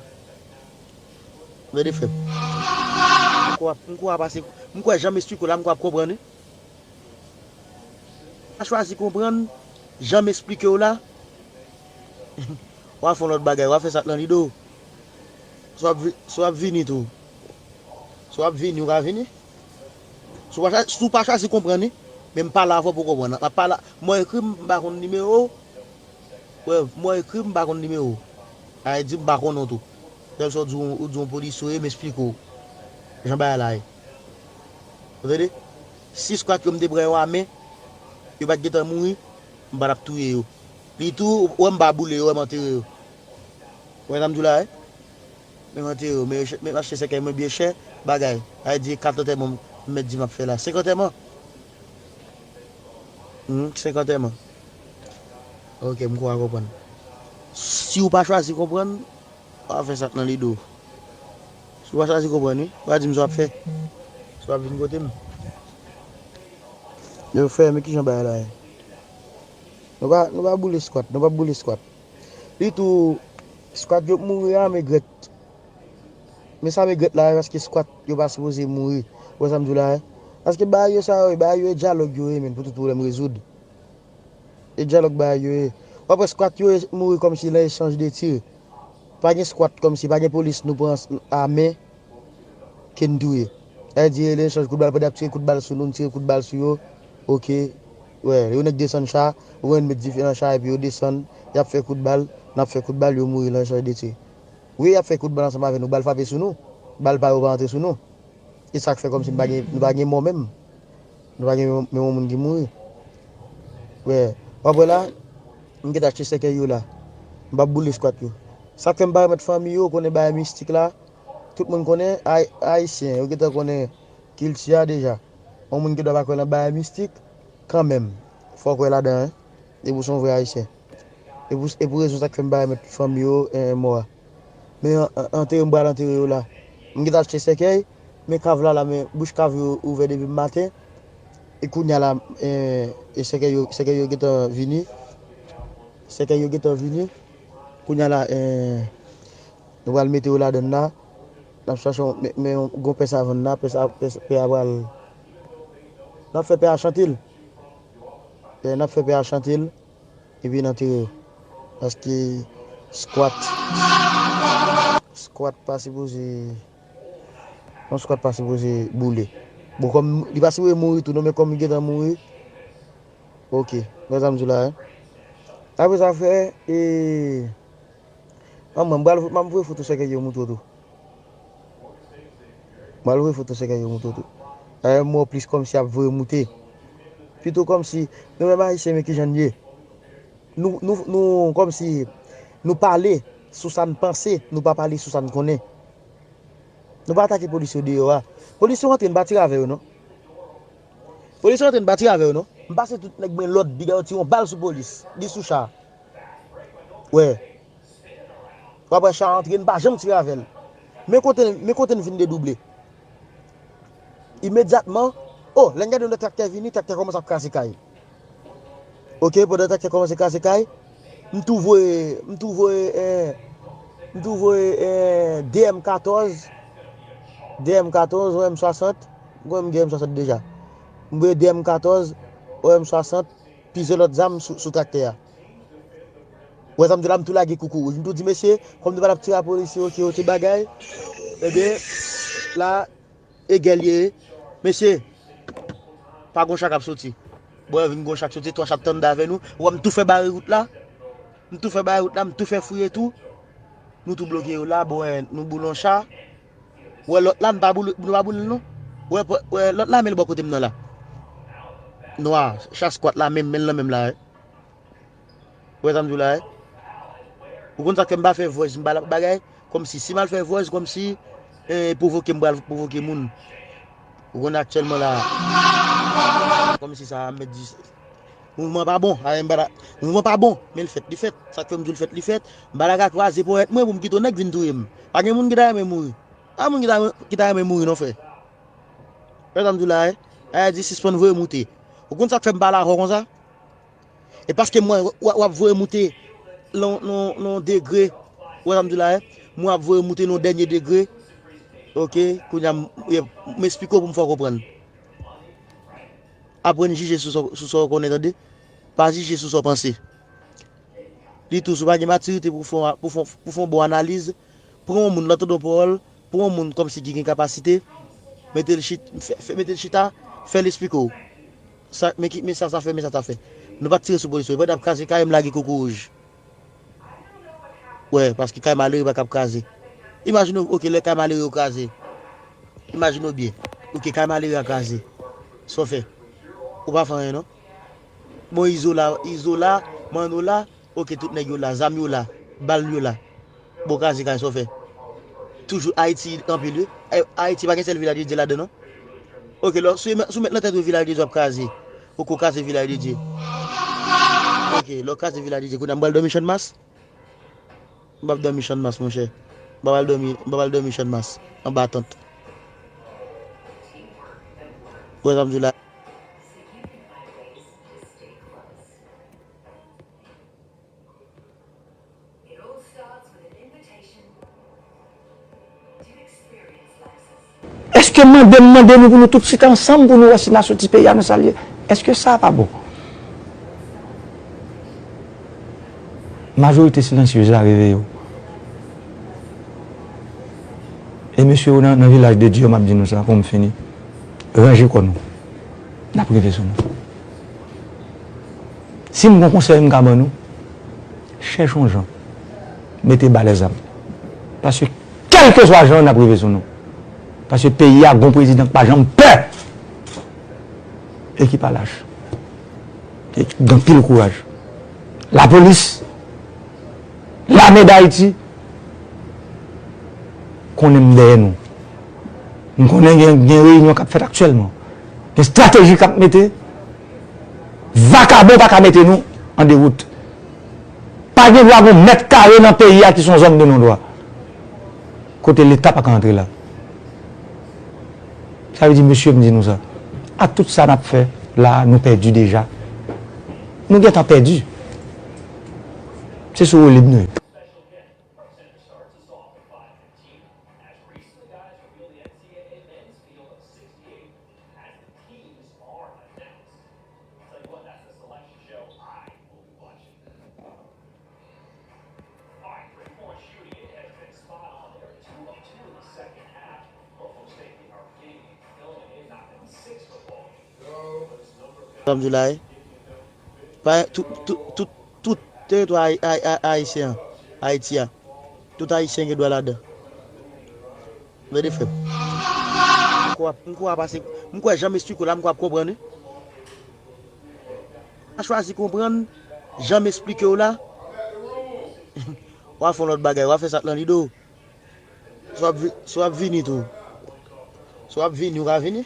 Tande, frè m. M kwè, m kwè w ap pase, m kwè jan m esplike w la, m kwè w ap konprann, wi. Pa chwazi konprann jan m esplike w la. W a fè yon lòt bagay, w a fè sa k nan lide w. Si w ap vi-, si w ap vini tou. Si w ap vini, w ka vini. Si w pa chwa-, si w pa chwazi konprann li, men m pale avè w pou w konprann. M ap pale, mwen ekri, m pa konn nimewo w. Prèv, mwen ekri, m pa konn nimewo w. Sa vle di, m pa konnen w tou. Lè sa w di w, ou di yon polisye w ye, m esplike w jan bagay la ye. Ou tande? Si skwat yo m te pran yo a men, yo pa t gentan mouri, m pa t ap touye yo. Li tou, ou wè m pa boule yo, ou wè m antere yo. Ou wè sa m di w la, wi? Men m antere yo, men yo ch-, men m achte sèkèy mwen byen chè, bagay. Sa vle di kat antèman m mèt di m ap fè la. Senk antèman? Hmm, senk antèman. Ok, m kwè w konprann. Si w pa chwazi konprann, w a fè sa k nan lide w. Si w pa chwazi konprann, wi, w a di m sa w ap fè. Si w ap vin kote m. Yo, frè, men kijan bagay la ye? Nou pa, nou pa boule skwat, nou pa boule skwat. Li tou, skwat yo mouri a, men grèt. Men sa men grèt la, paske skwat yo pa sipoze mouri. Ou wè sa m di w la, wi? Paske bagay yo sa yo, bagay yo e dyalòg yo ye, men pou tout pwoblèm rezoud. E dyalòg bagay yo ye. W ap wè skwat yo mouri kòmsi nan echanj de tir. Pa gen skwat kòmsi, pa gen polis nou pran a men ke n touye. Sa vle di, nan echanj kout bal, pandan y ap tire kout bal sou nou, n tire kout bal sou yo. Ok. Wè, yon nèg desann cha, ou wè n met dife nan cha, epi yo desann, y ap fè kout bal, n ap fè kout bal, yo mouri nan echanj de tir. Wi, y ap fè kout bal ansanm avè nou, bal frape sou nou. Bal pa yo pa antre sou nou. E sa k fè kòmsi nou pa gen, nou pa gen mò menm. Nou pa gen menm, menm yon moun ki mouri. Wè, w ap wè la, m gentan achte sèkèy yo la. M p ap boule skwat yo. Sa k fè m pa remèt fanmi yo, konnen bagay mistik la. Tout moun konnen, ay-, ayisyen, yo gentan konnen kilti a deja. Yon moun ki dwa pa kwè nan bagay mistik, kanmenm, fò w kwè ladan, wi. Depi w se yon vrè ayisyen. E pou, e pou rezon sa k fè m pa remèt fanmi yo, eh, mò a. Men an, an, antere, m pral antere yo la. M gentan achte sèkèy, men kav la la, men bouch kav yo ouvè depi maten. E kounye a la, eh, e sèkèy yo, sèkèy yo gentan vini. Sèkèy yo gentan vini. Kounye a la, eh, nou pral mete yo ladann la. N ap chache yon, men, men yon gwo pè savann la, pè sa, pè, pè a pral. N ap fè pè a chante l. Eh, n ap fè pè a chante l. Epi n antere yo. Paske skwat, skwat pa sipoze, yon skwat pa sipoze boule. Bon, kòm li pa sipoze mouri tou, non, men kòm li gentan mouri, ok, wè sa m di w la, wi. Apre sa, frè, e, an mwen, m pral, m ap voye foto sèkèy yo montre w tou. M al voye foto sèkèy yo montre w tou. Dayè, m wè w plis kòmsi ap voye moute. Pito kòmsi, nou menm ayisyen, men kijan n ye. Nou, nou, nou, kòmsi, nou pale sou sa n panse, nou pa pale sou sa n konnen. Nou pa atake polis yo deyò a. Polis yo antre, n pa tire avè yo, non. Polis yo antre, n pa tire avè yo, non. M pase tout nèg mwen lòd, piga yo tire yon bal sou polis. Li sou cha. Wè. W ap wè cha antre, n pa janm tire avè l. Men kote, men kote n fin dedouble. Imedyatman, o, lè n gade yon lòt traktè vini, traktè kòmanse ap kraze kay. Ok, pandan traktè kòmanse kraze kay, m tou voye, m tou voye, eh, m tou voye, eh, de M katòz, de M katòz, yon M swasant, m konnen m gen M swasant deja. M voye de M katòz, yon M swasant, plizyè lòt zam sou, sou traktè a. Wè sa m di la, m tou lage koukou wouj. M tou di, mesye, kòm nou pa t ap tire a polisye, ok, ok, bagay. Ebyen, la, e gè l ye. Mesye, pa gon cha k ap soti. Bon, vin gon cha k soti, twa cha t anndan avè nou. Wè, m tou fè bare wout la. M tou fè bare wout la, m tou fè fouye tou. Nou tou bloke yo la, bon, eh, nou boule yon cha. Wè, lòt la, nou pa boule, nou pa boule l, non. Wè, wè, lòt la, men l bò kote m nan la. Nwa, cha skwat la, men, men l nan men m la, eh. Ou wè sa m di w la, wi? Ou konn sa k fè m pa fè voice, m pa l ap bagay? Kòmsi, si m al fè voice, kòmsi, eh, pwovoke m pral pwovoke moun. Ou konn aktyèlman la. Kòmsi sa, mèt di, mouvman pa bon. A, m pa ta, mouvman pa bon, men l fèt, li fèt. Sa k fè m di w l fèt, li fèt. M pa ta ka kwaze ponyèt mwen pou m kite yon nèg vin touye m. Pa gen moun ki ta renmen mouri. Pa moun ki ta, ki ta renmen mouri non, frè. Wè sa m di w la, wi. Ayiti sispann voye moute. Ou konn sa k fè m pale avè w konsa? E paske mwen, w, w ap voye moute nan, nan, nan degre. Ou wè sa m di w la, wi. Mwen ap voye moute nan dènye degre. Oke, kounye a, m, m esplike w pou m fè w konprann. Aprann jije sou sa, sou sa w konnen, tande. Pa jije sou sa w panse. Li tou, si w pa gen matirite pou fè, pou fè, pou fè yon bon analiz, pran yon moun, lè w tande yon pawòl, pran yon moun kòmsi ki gen kapasite, mete l chit, fè, fè, mete l chita, fè l esplike w. Sa, men ki, men sa, sa fè, men sa, sa fè. Nou pa t tire sou polisye yo. Pandan y ap kraze kay, m lage koukouwouj. Wè, paske kay malere pa kab kraze. Imajine w, oke, lè kay malere yo kraze. Imajine w byen. Oke, kay malere a kraze. Sa w fè? Ou pa fè anyen, non? Bon, Izo la, Izo la, Manno la, oke, tout nèg yo la, zam yo la, bal yo la. Bon, kraze kay, sa w fè? Toujou Ayiti anpil, wi. Ay-, Ayiti pa gen sèl Vilaj de Dye ladan, non? Oke, lò, si w met, si w met nan tèt ou Vilaj de Dye w ap kraze. Oke, w kraze Vilaj de Dye. Oke, lè w kraze Vilaj de Dye, kounye a m pral dòmi Channmas? M p ap dòmi Channmas, monchè. M p ap al dòmi, m p ap al dòmi Channmas, anba tant. Ou wè sa m di w la? Èske mande m mande nou pou nou tout chita ansanm pou nou wè si n a soti peyi a nan sa l ye? Èske sa a pa bon? Majorite silansyez la, reveye w. E mesye yo nan, nan Vilaj de Dye yo, m ap di nou sa pou m fini. Ranje kò nou. N ap rive sou nou. Si m gon konsèy m ka ban nou, chèche yon jan mete ba lèzam. Paske kèlkeswa jan an, n ap rive sou nou. Paske peyi a gon prezidan k pa janm pè e ki pa lach. E ki gen anpil kouraj. Lapolis, Lame Dayiti konnen m dèyè nou. M konnen gen, gen reyinyon k ap fèt aktyèlman. Gen estrateji k ap mete. Vakabon pa ka mete nou an dewout. Pa gen dwa gon mèt kare nan peyi a ki se yon zòn de non dwa. Kote Leta pa ka antre la. Sa vle di, mesye, m di nou sa. Ak tout sa n ap fè la, nou pèdi deja. Nou gentan pèdi. Se sou woulib nou ye. Sa m di la, wi. Pa, tout, tout, tout, tout teritwa ay-, ay-, ay-, ayisyen an, Ayiti a, tout ayisyen gen dwa ladan. Tande, frè m. M kwè, m kwè pase, m kwè jan m esplike w la, m kwè w ap konprann, wi. W a chwazi konprann jan m esplike w la. W a fè yon lòt bagay, w a fè sa k nan lide w. Si w ap vi-, si w ap vini tou. Si w ap vini, ou ka vini.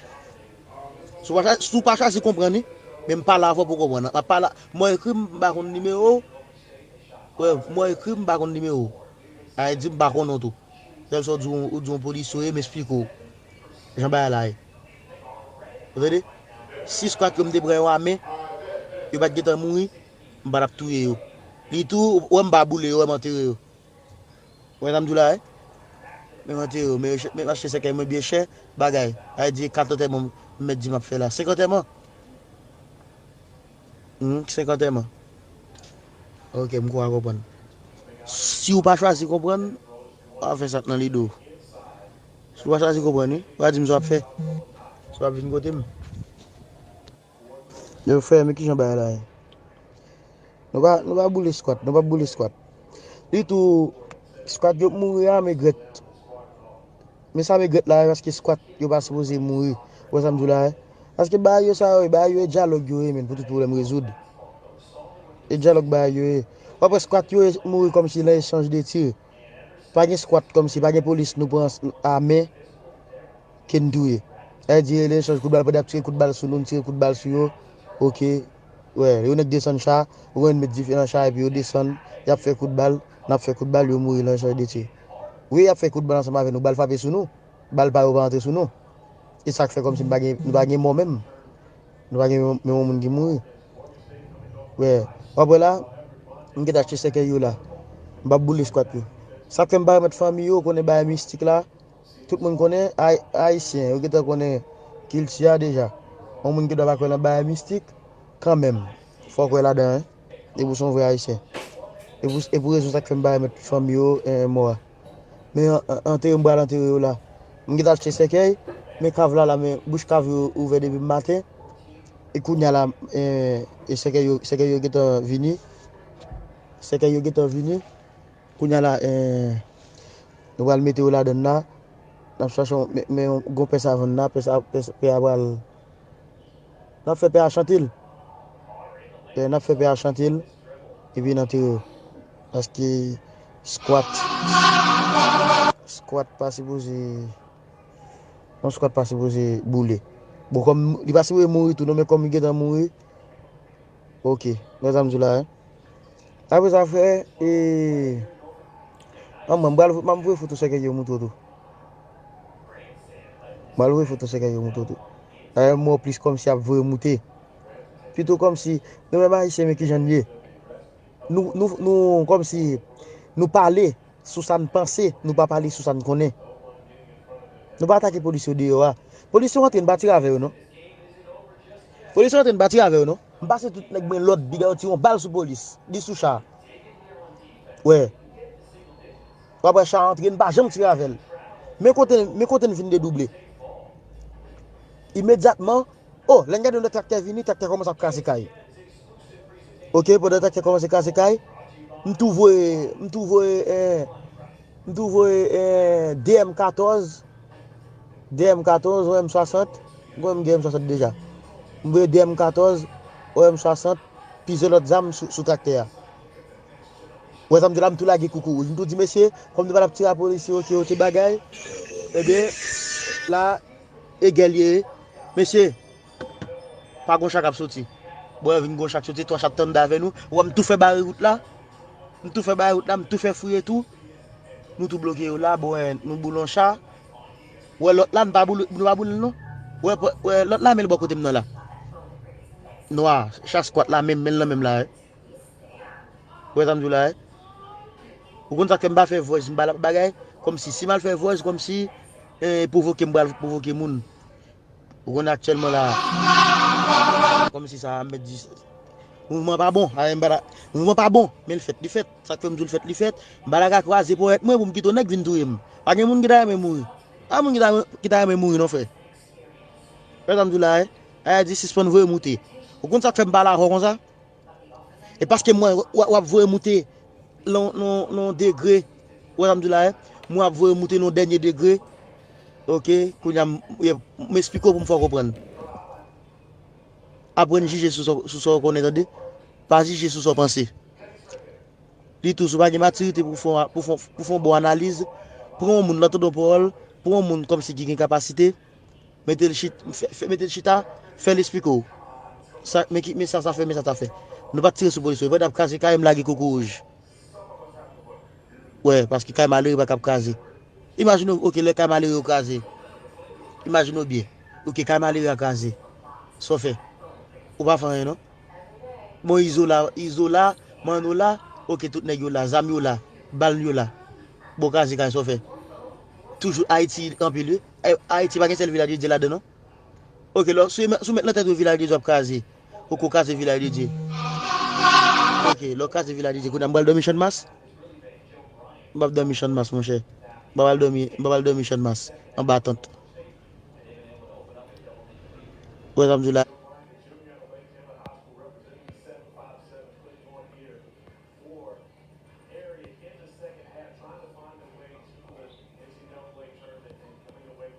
Si w pa chwa-, si w pa chwazi konprann, wi. Men m pale avè w pou w konprann. M ap pale, mwen ekri, m pa konn nimewo w. Wè, mwen ekri, m pa konn nimewo w. Sa vle di, m pa konnen w tou. Sèl sa w di, ou di yon polisye w ye, m esplike w jan bagay la ye. Ou tande? Si skwat yo m te pran yo a men, yo pa t gentan mouri, m pa t ap touye yo. Li tou, ou wè m pa boule yo, ou wè m antere yo. Ou wè sa m di w la, wi? Men m antere yo, men yo ch-, men m achte sèkèy mwen byen chè, bagay. Sa vle di, kat antèman m mèt di m ap fè la. Senk antèman? Hmm, senk antèman. Oke, m kwè w konprann. Si w pa chwazi konprann, w a fè sa k nan lide w. Si w pa chwazi konprann, wi, w a di m sa w ap fè. Si w ap vin kote m. Yo, frè, men kijan bagay la ye? Nou pa, nou pa boule skwat, nou pa boule skwat. Ditou, skwat yo mouri a, men grèt. Men sa men grèt la, paske skwat yo pa sipoze mouri. Ou wè sa m di w la, wi? Paske bagay yo sa yo, bagay yo e dyalòg yo ye, men, pou tout pwoblèm rezoud. E dyalòg bagay yo ye. W ap wè skwat yo mouri kòmsi nan echanj de tir. Pa gen skwat kòmsi, pa gen polis nou pran a men ke n touye. Sa vle di, lè echanj kout bal, pandan y ap tire kout bal sou nou, n tire kout bal sou yo. Oke. Wè, yo nèk desann cha, ou konprann, met dife nan cha, epi yo desann, y ap fè kout bal, n ap fè kout bal, yo mouri nan echanj de tir. Wi, y ap fè kout bal ansanm avè nou, bal frape sou nou. Bal pa yo pa antre sou nou. E sa k fè kòmsi nou pa gen, nou pa gen mò menm. Nou pa gen menm, menm yon moun ki mouri. Wè, w ap wè la, m gentan achte sèkèy yo la. M p ap boule skwat yo. Sa k fè m pa remèt fanmi yo, konnen bagay mistik la, tout moun konnen, Ay-, Ayisyen, yo gentan konnen kilti a deja. Yon moun ki dwa pa kwè nan bagay mistik, kanmenm, fò w kwè ladan, wi. E pou se yon vrè Ayisyen. E pou, e pou rezon sa k fè m pa remèt fanmi yo, eh, mò a. Men an-, an-, antere m pral antere yo la. M gentan achte sèkèy, men kav la la, men bouch kav yo ouvè depi maten. E kounye a la, eh, e sèkèy yo, sèkèy yo gentan vini. Sèkèy yo gentan vini. Kounye a la, eh, nou pral mete yo ladann la. N ap chache yon, men, men yon, gon pè savann la, pè sa, pè, pè a pral, n ap fè pè a chante l. Eh, n ap fè pè a chante l, epi n antere yo. Paske skwat, skwat pa sipoze, yon skwat pa sipoze boule. Bon, kòm li pa sipoze mouri tou, non, men kòm li gentan mouri, oke. Wè sa m di w la, wi. Apre sa, frè, e, an mwen, m pral, m ap voye foto sèkèy yo montre w tou. M pral voye foto sèkèy yo montre w tou. Dayè, m wè w plis kòmsi ap voye moute. Pito kòmsi, nou menm Ayisyen, men kijan n ye. Nou, nou, nou, kòmsi, nou pale sou sa n panse, nou pa pale sou sa n konnen. Nou pa atake polis yo deyò a. Polis yo antre, n pa tire avè yo, non. Polis yo antre, n pa tire avè yo, non. M pase tout nèg mwen lòd, piga yo tire yon bal sou polis. Li sou cha. Wè. W ap wè cha antre, n pa janm tire avè l. Men kote, men kote n fin dedouble. Imedyatman, o, lè n gade yon lòt traktè vini, traktè kòmanse ap kraze kay. Oke, pandan traktè kòmanse kraze kay, m tou voye, m tou voye, eh, m tou voye, eh, D M katòz, D M katòz, yon M swasant, m konnen m gen M swasant deja. M voye D M katòz, yon M swasant, plizyè lòt zam sou, sou traktè a. Wè sa m di la, m tou lage koukou wouj. M tou di, mesye, kòm nou pa t ap tire a polisye, oke, oke, bagay. Ebyen, la, e gè l ye. Mesye, pa gon cha k ap soti. Bon, vin gon cha k soti, twa cha t tann avè nou. Wè, m tou fè bare wout la. M tou fè bare wout la, m tou fè fouye tou. Nou tou bloke yo la, bon, eh, nou boule yon cha. Wè, lòt la, nou pa boule, nou pa boule l, non. Wè, wè, lòt la, men l bò kote m nan la. Nwa, cha skwat la, menm, men l nan menm la, eh. Ou wè sa m di w la, eh? Ou konn sa k fè m pa fè voice, m pa l ap bagay? Kòmsi, si m al fè voice, kòmsi, eh, pwovoke m pral pwovoke moun. Ou konn aktyèlman la, kòmsi sa, m mèt di, mouvman pa bon, a, m pa la, mouvman pa bon, men l fèt, li fèt. Sa k fè m di w l fèt, li fèt. M pa la ka kwaze ponyèt mwen pou m kite yon nèg vin touye m. Pa gen moun ki ta renmen mouri. Pa moun ki ta, ki ta renmen mouri, non, frè. Ou wè sa m di w la, eh? A di sispann voye moute. Ou konn sa k fè m pale avè w konsa? E paske m wè w, w ap voye moute nan, nan, nan degre. Ou wè sa m di w la, eh? M wè w ap voye moute nan dènye degre. Oke, kounye a m, m esplike w pou m fè w konprann. Aprann jije sou sa, sou sa w konnen, tande. Pa jije sou sa w panse. Li tou, si w pa gen matirite pou w fè, pou w fè, pou w fè yon bon analiz, pran yon moun, lè w tande yon pawòl, pran yon moun kòmsi ki gen kapasite, mete l chit-, fè, fè, mete l chita, fè l esplike w. Sa, men ki, men sa, sa fè, men sa, sa fè. Nou pa t tire sou polis yo. Pandan y ap kraze kay, m lage koko wouj. Wè, paske kay malere pa ka ap kraze. Imajine w, oke, lè kay malere yo kraze. Imajine w byen. Oke, kay malere a kraze. Sa w fè? Ou pa fè anyen, non. Bon, Izo la, Izo la, Manno la, oke, tout nèg yo la, zam yo la, bal yo la. Bon, kraze kay, sa w fè? Toujou Ayiti anpil, wi. Ay-, Ayiti pa gen sèl Vilaj de Dye ladan, non. Oke, lò, si w met, si w met nan tèt ou Vilaj de Dye ap kraze, ou ko kraze Vilaj de Dye. Oke, lè w kraze Vilaj de Dye, kounye a m pral dòmi Channmas? M p ap dòmi Channmas, monchè. M p ap al dòmi, m p ap al dòmi Channmas, anba tant. Ou wè sa m di w la?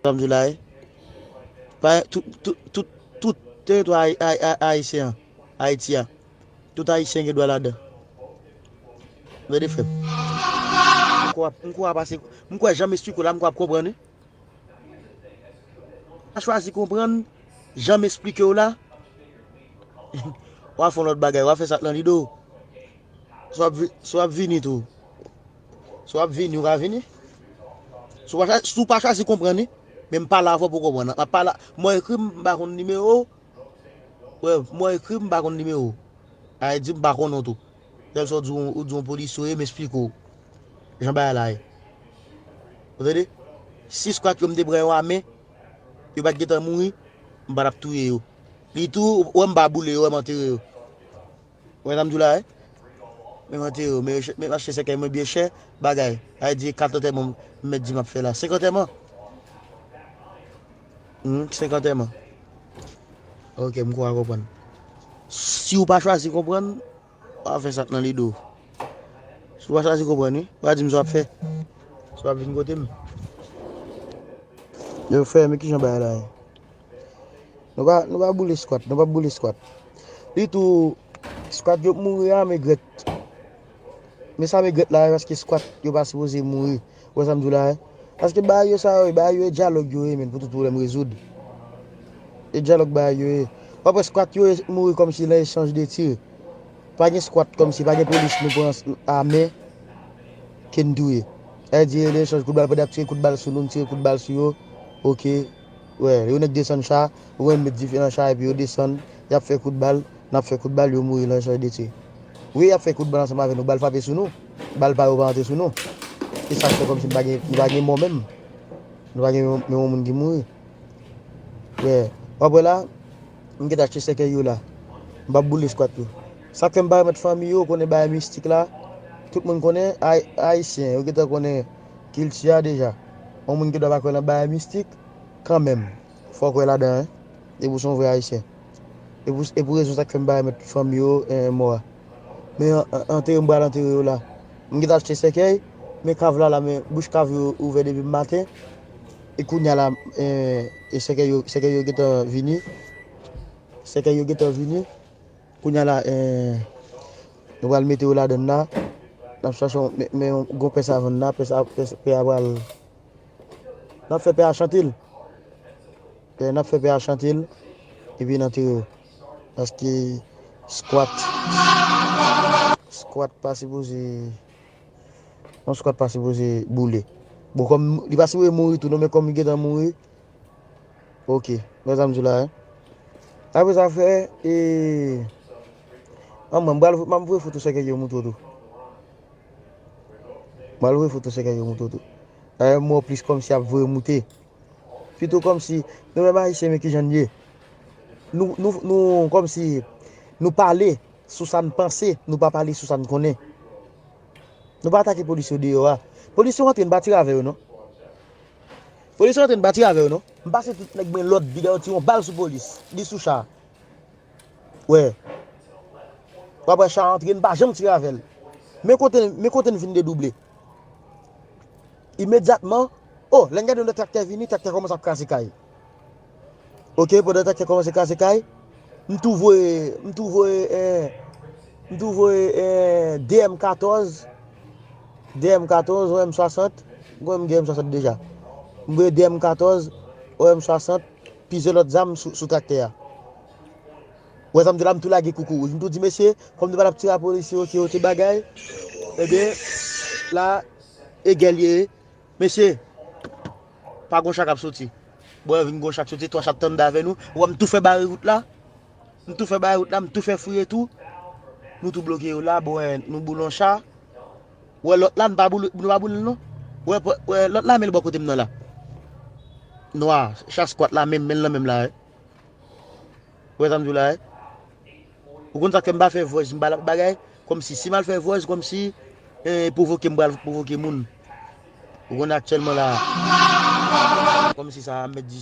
Sa m di w la, wi. Pa, tout, tout, tout, tout teritwa ay-, ay-, ay-, ayisyen an, Ayiti a, tout ayisyen gen dwa ladan. Tande, frè m. M kwè, m kwè w ap pase, m kwè jan m esplike w la, m kwè w ap konprann, wi. pa chwazi konprann jan m esplike w la, w a fè yon lòt bagay, w a fè sa k nan lide w. Si w ap vi- si w ap vini tou. Si w ap vini, ou ka vini. Si w pa chwa- si w pa chwazi konprann li, men m pale avè w pou w konprann. M ap pale, mwen ekri, m pa konn nimewo w. Wè, mwen ekri, m pa konn nimewo w. A di m pa konnen w tou. Lè sa w di w, ou di yon polisye w ye, m esplike w jan bagay la ye. Ou tande? Si skwat yo m te pran yo a men, yo pa t gentan mouri, m pa t ap touye yo. Li tou, ou wè m pa boule yo, wè m antere yo. Ou wè sa m di w la, wi? Men m antere yo, men yo ch- men m achte sèkèy mwen byen chè, bagay. A di kat antèman m mèt di m ap fè la. Senk antèman? Hmm, senk antèman. Ok, m kwè w konprann. Si w pa chwazi konprann, w a fè sa k nan lide w. Si w pa chwazi konprann, wi, w a di m sa w ap fè. Si w ap vin kote m. Yo, frè, men kijan bagay la ye. Nou pa, nou pa boule skwat, nou pa boule skwat. Li tou, skwat yo mouri a, men grèt. Men sa men grèt la, paske skwat yo pa sipoze mouri. Ou wè sa m di w la, wi? Paske bagay yo sa yo, bagay yo e dyalòg yo ye, men pou tout pwoblèm rezoud. E dyalòg bagay yo ye. W ap wè skwat yo e mouri kòmsi nan echanj de tir. Pa gen skwat kòmsi, pa gen polis nou pran a men ke n touye. Sa vle di, nan echanj kout bal, pandan y ap tire kout bal sou nou, n tire kout bal sou yo. Ok. Wè, yo nèk desann cha, ou konn met dife nan cha epi yo desann, y ap fè kout bal, n ap fè kout bal, yo mouri nan echanj de tir. Wi, y ap fè kout bal ansanm avè nou, bal frape sou nou, bal pa yo pa antre sou nou. E sa k fè kòmsi nou pa gen, nou pa gen mò menm. Nou pa gen menm, menm yon moun ki mouri. Wè, w ap wè la, m gentan achte sèkèy yo la. M p ap boule skwat yo. Sa k fè m pa remèt fanmi yo, ou konnen bagay mistik la. Tout moun konnen, Ay- Ayisyen, yo gentan konnen kilti a deja. Yon moun ki dwa pa kwè nan bagay mistik, kanmenm, fò w kwè ladan, wi. E pou se yon vrè Ayisyen. E pou, e pou rezon sa k fè m pa remèt fanmi yo, eh, mò a. Men an- an- antere, m pral antere yo la. M gentan achte sèkèy, men kav la la, men bouch kav yo ouvè depi maten. E kounye a la, eh, e sèkèy yo, sèkèy yo gentan vini. Sèkèy yo gentan vini. Kounye a la, eh, nou pral mete yo ladann la. N ap chache yon, men, men yon gwo pè savann la, pè sa, pè, pè a pral. N ap fè pè a chante l. Pè, n ap fè pè a chante l. Epi n antere yo. Paske skwat, skwat pa sipoze, yon skwat pa sipoze boule. Bon, kòm li pa sipoze mouri tou, non, men kòm li gentan mouri, ok, wè sa m di w la, wi. Apre sa, frè, e, an mwen, m pral, m ap voye foto sèkèy yo montre w tou. M pral voye foto sèkèy yo montre w tou. Dayè, m wè w plis kòmsi ap voye moute. Pito kòmsi, nou menm Ayisyen, men kijan n ye. Nou, nou, nou, kòmsi, nou pale sou sa n panse, nou pa pale sou sa n konnen. Nou pa atake polis yo deyò a. Polis yo rantre, n pa tire avè yo, non. Polis yo rantre, n pa tire avè yo, non. M pase tout nèg mwen lòd, bida yo tire yon bal sou polis. Li sou cha. Wè. W ap wè cha antre, n pa janm tire avè l. Men kote, men kote n vin dedouble. Imedyatman, o, lè n gade yon lòt traktè vini, traktè kòmanse ap kraze kay. Ok, pandan traktè kòmanse kraze kay, m tou voye, m tou voye, eh, m tou voye, eh, D M katòz, D M katòz, O M swasant, m konnen m gen M swasant deja. M voye D M katòz, O M swasant, plizyè lòt zam sou, sou traktè a. Ou wè sa m di la, m tou lage koukou wouj. M tou di, mesye, kòm nou pa t ap tire a polisye, ok, ok, bagay. Ebyen, la, e gè l ye. Mesye, pa gon cha k ap soti. Bon, vin gon cha k soti, twa cha t anndan avè nou. Ou wè m tou fè bare wout la. M tou fè bare wout la, m tou fè fouye tou. Nou tou bloke yo la, bon, nou boule yon cha. Ou wè lòt la, nou pa boule, nou pa boule l non. Ou wè, ou wè lòt la, men l bò kote m nan la. Nwa, cha skwat la, menm, men l nan men m la, wi. Ou wè sa m di w la, wi? Ou konn sa k fè m pa fè voice, m pa l ap bagay, kòmsi si m al fè voice, kòmsi, eh, pwovoke m pral pwovoke moun. Ou konn aktyèlman la, kòmsi sa a mèt di,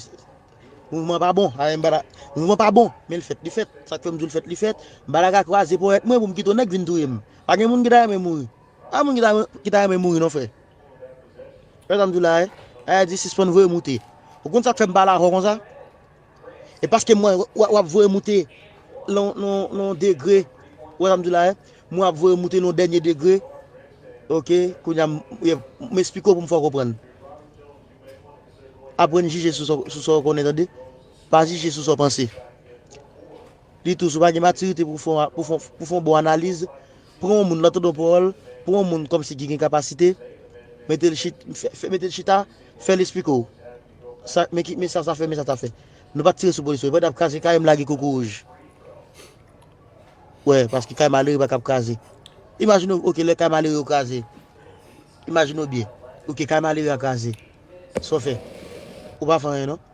mouvman pa bon, a, m pa la, mouvman pa bon, men l fèt, li fèt, sa k fè m di w l fèt, li fèt, m pa la ka kwaze ponyèt mwen pou m kite yon nèg vin touye m. Pa gen moun ki ta renmen mouri. Pa moun ki ta, ki ta renmen mouri non, frè. Wè sa m di w la, wi. Ayiti sispann voye moute. Ou konn sa k fè m pale avè w konsa? E paske mwen, w, w ap voye moute nan, nan, nan degre. Ou wè sa m di w la, wi. Mwen ap voye moute nan dènye degre. Ok, kounye a, m, m esplike w pou m fè w konprann. Aprann jije sou sa, sou sa w konnen, tande. Pa jije sou sa w panse. Li tou, si w pa gen matirite pou fè, pou fè, pou fè yon bon analiz, pran yon moun, lè w tande yon pawòl, pran yon moun kòmsi ki gen kapasite, mete l chit-, fè, fè, mete l chita, fè l esplike w. Sa, men ki, men sa sa fè, men sa ta fè. Nou pa t tire sou polis yo, yo pa t ap kraze kay m lage koukouwouj. Wè, paske kay malere pa kab kraze. Imajine w, oke, lè kay malere yo kraze. Imajine w byen. Oke, kay malere a kraze. Sa w fè? Ou pa fè anyen, non?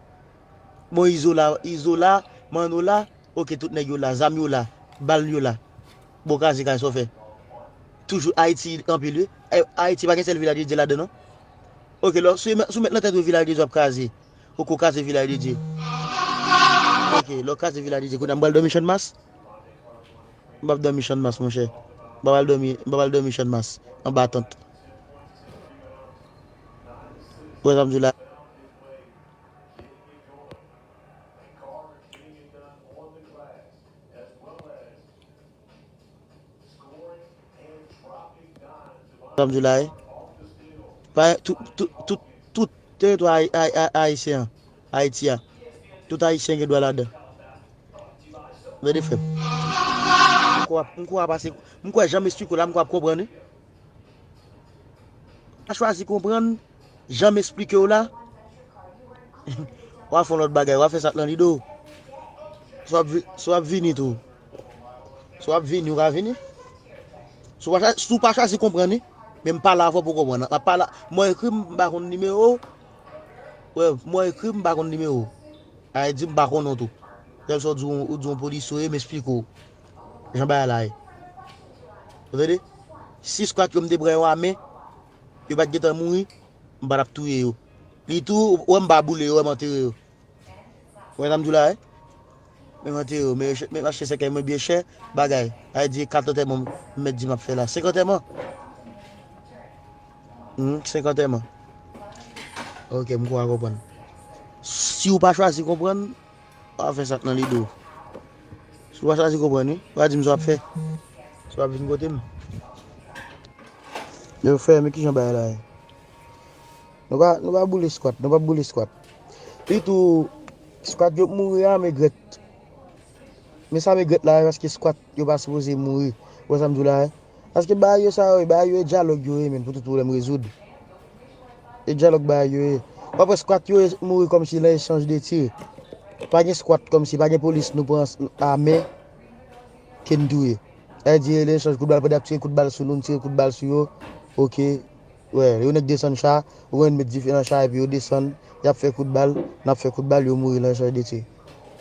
Bon, Izola, Izola, Manno la, oke, tout nèg yo la, zam yo la, bal yo la. Bon, kraze kay, sa w fè? Toujou Ayiti anpil, wi. Ay-, Ayiti pa gen sèl Vilaj de Dye ladan, non? Oke, lò, si w met, si w met nan tèt ou Vilaj de Dye w ap kraze. Oke, w kraze Vilaj de Dye. Oke, lè w kraze Vilaj de Dye, kounye a m pral dòmi Channmas? M p ap dòmi Channmas, monchè. M p ap al dòmi, m p ap al dòmi Channmas, anba tant. Ou wè sa m di w la? Sa m di w la, wi. Pa, tout, tout, tout, tout teritwa ay-, ay-, ay-, ayisyen an, Ayiti a, tout ayisyen gen dwa ladan. Tande, frè m. M kwè, m kwè w ap pase, m kwè jan m esplike w la, m kwè w ap konprann, wi. Pa chwazi konprann jan m esplike w la. W a fè yon lòt bagay, w a fè sa k nan lide w. Si w ap vi-, si w ap vini tou. Si w ap vini, ou ka vini. Si w pa chwa-, si w pa chwazi konprann, wi. Men m pale avè w pou w konprann. M ap pale, mwen ekri, m pa konn nimewo w. Wè, mwen ekri, m pa konn nimewo w. A di m pa konnen w tou. Kèlswa w di w, ou di w yon polisye w ye, m esplike w jan bagay la ye. Ou tande? Si skwat yo m te pran yo a men, yo pa t gentan mouri, m pa t ap touye yo. Li tou, ou wè m pa boule yo, wè m antere yo. Ou wè sa m di w la, wi? Men m antere yo, men, men m achte sèkèy mwen byen chè, bagay. A di kat antèman m mèt di m ap fè la. Senk antèman. Hmm, senk antèman. Oke, m kwè w konprann. Si w pa chwazi konprann, w a fè sa k nan lide w. Si w pa chwazi konprann, wi, w a di m sa w ap fè. Si w ap vin kote m. Yo, frè, men kijan bagay la ye? Nou pa, nou pa boule skwat, nou pa boule skwat. Epi tou, skwat yo mouri a, men grèt. Men sa men grèt la, paske skwat yo pa sipoze mouri. Ou wè sa m di w la, wi? Paske bagay yo sa yo ye, bagay yo e dyalòg yo ye, menm, pou tout pwoblèm rezoud. E dyalòg bagay yo ye. W ap wè skwat yo mouri kòmsi nan echanj de tir. Pa gen skwat kòmsi, pa gen polis nou pran a men ke n touye. Sa vle di, nan echanj kout bal, pandan y ap tire kout bal sou nou, n tire kout bal sou yo. Oke. Wè, yo nèk desann cha, ou konn met dife nan cha epi yo desann, y ap fè kout bal, n ap fè kout bal, yo mouri nan echanj de tir.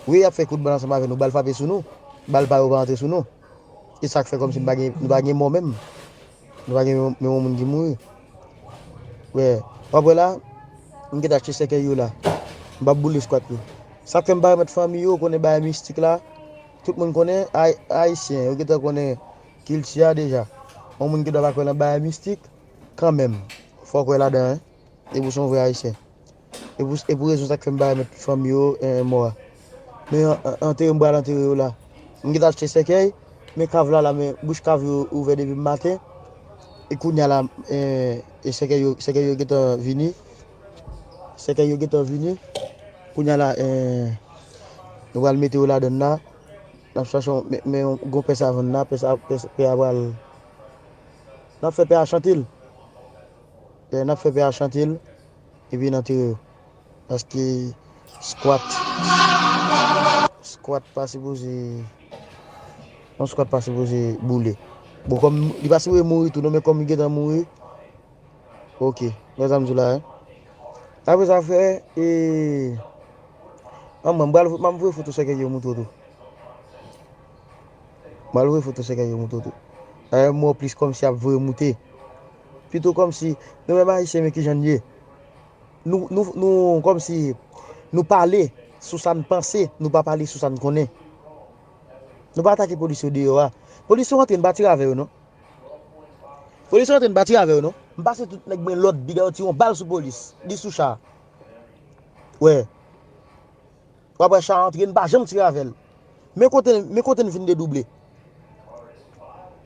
Wi, y ap fè kout bal ansanm avè nou, bal frape sou nou, bal pa yo pa antre sou nou. E sa k fè kòmsi nou pa gen, nou pa gen mò menm. Nou pa gen menm, menm yon moun ki mouri. Wè, w ap wè la, m gentan achte sèkèy yo la. M p ap boule skwat yo. Sa k fè m pa remèt fanmi yo, konnen bagay mistik la, tout moun konnen, ay-, ayisyen, yo gentan konnen kilti a deja. Yon moun ki dwa pa kwè nan bagay mistik, kanmenm, fò w kwè ladan, wi. E pou se yon vrè ayisyen. E pou, e pou rezon sa k fè m pa remèt fanmi yo, eh, mò a. Men an, an, antere m pral antere yo la. M gentan achte sèkèy, men kav la la, men bouch kav yo ouvè depi maten. E kounye a la, eh, e sèkèy yo, sèkèy yo gentan vini. Sèkèy yo gentan vini. Kounye a la, eh, nou pral mete yo ladann la. N ap chache yon, men, men yon gwo pè savann la, pè sa, pè, pè a pral. N ap fè pè a chante l. Lè n ap fè pè a chante l, epi n antere yo. Paske skwat, skwat pa sipoze, yon skwat pa sipoze boule. Bon, kòm li pa sipoze mouri tou, non, men kòm li gentan mouri, oke. Wè sa m di w la, wi. Apre sa, frè, e, an mwen, m pral, m ap voye foto sèkèy yo montre w tou. M al voye foto sèkèy yo montre w tou. Dayè, m wè w plis kòmsi ap voye moute. Pito kòmsi, nou menm ayisyen, men kijan n ye. Nou, nou, nou, kòmsi, nou pale sou sa n panse, nou pa pale sou sa n konnen. Nou pa atake polis yo deyò a. Polis yo antre, n pa tire avè yo, non. Polis yo antre, n pa tire avè yo, non. M pase tout nèg mwen lòd, piga yo tire yon bal sou polis. Li sou cha. Wè. W ap wè cha a antre, n pa janm tire avè l. Men kote, men kote n fin dedouble.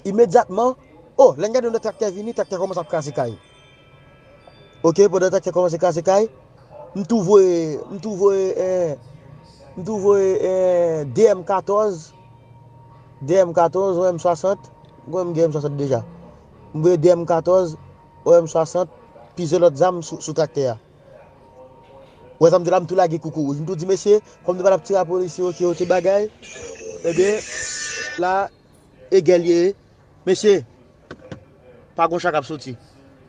Imedyatman, o, lè n gade yon lòt traktè vini, traktè kòmanse ap kraze kay. Oke, pandan traktè kòmanse kraze kay, m tou voye, m tou voye, eh, M tou voye, eh, de M katòz, de M katòz, yon M swasant, m gen M swasant deja. M voye de M katòz, yon M swasant, plizyè lòt zam sou, sou traktè a. Ou wè sa m di la, m tou lage koukou wouj. M tou di, mesye, kòm nou pa t ap tire a polisye, oke, oke, bagay. Ebyen, la, e gèl ye. Mesye, pa gon cha k ap soti.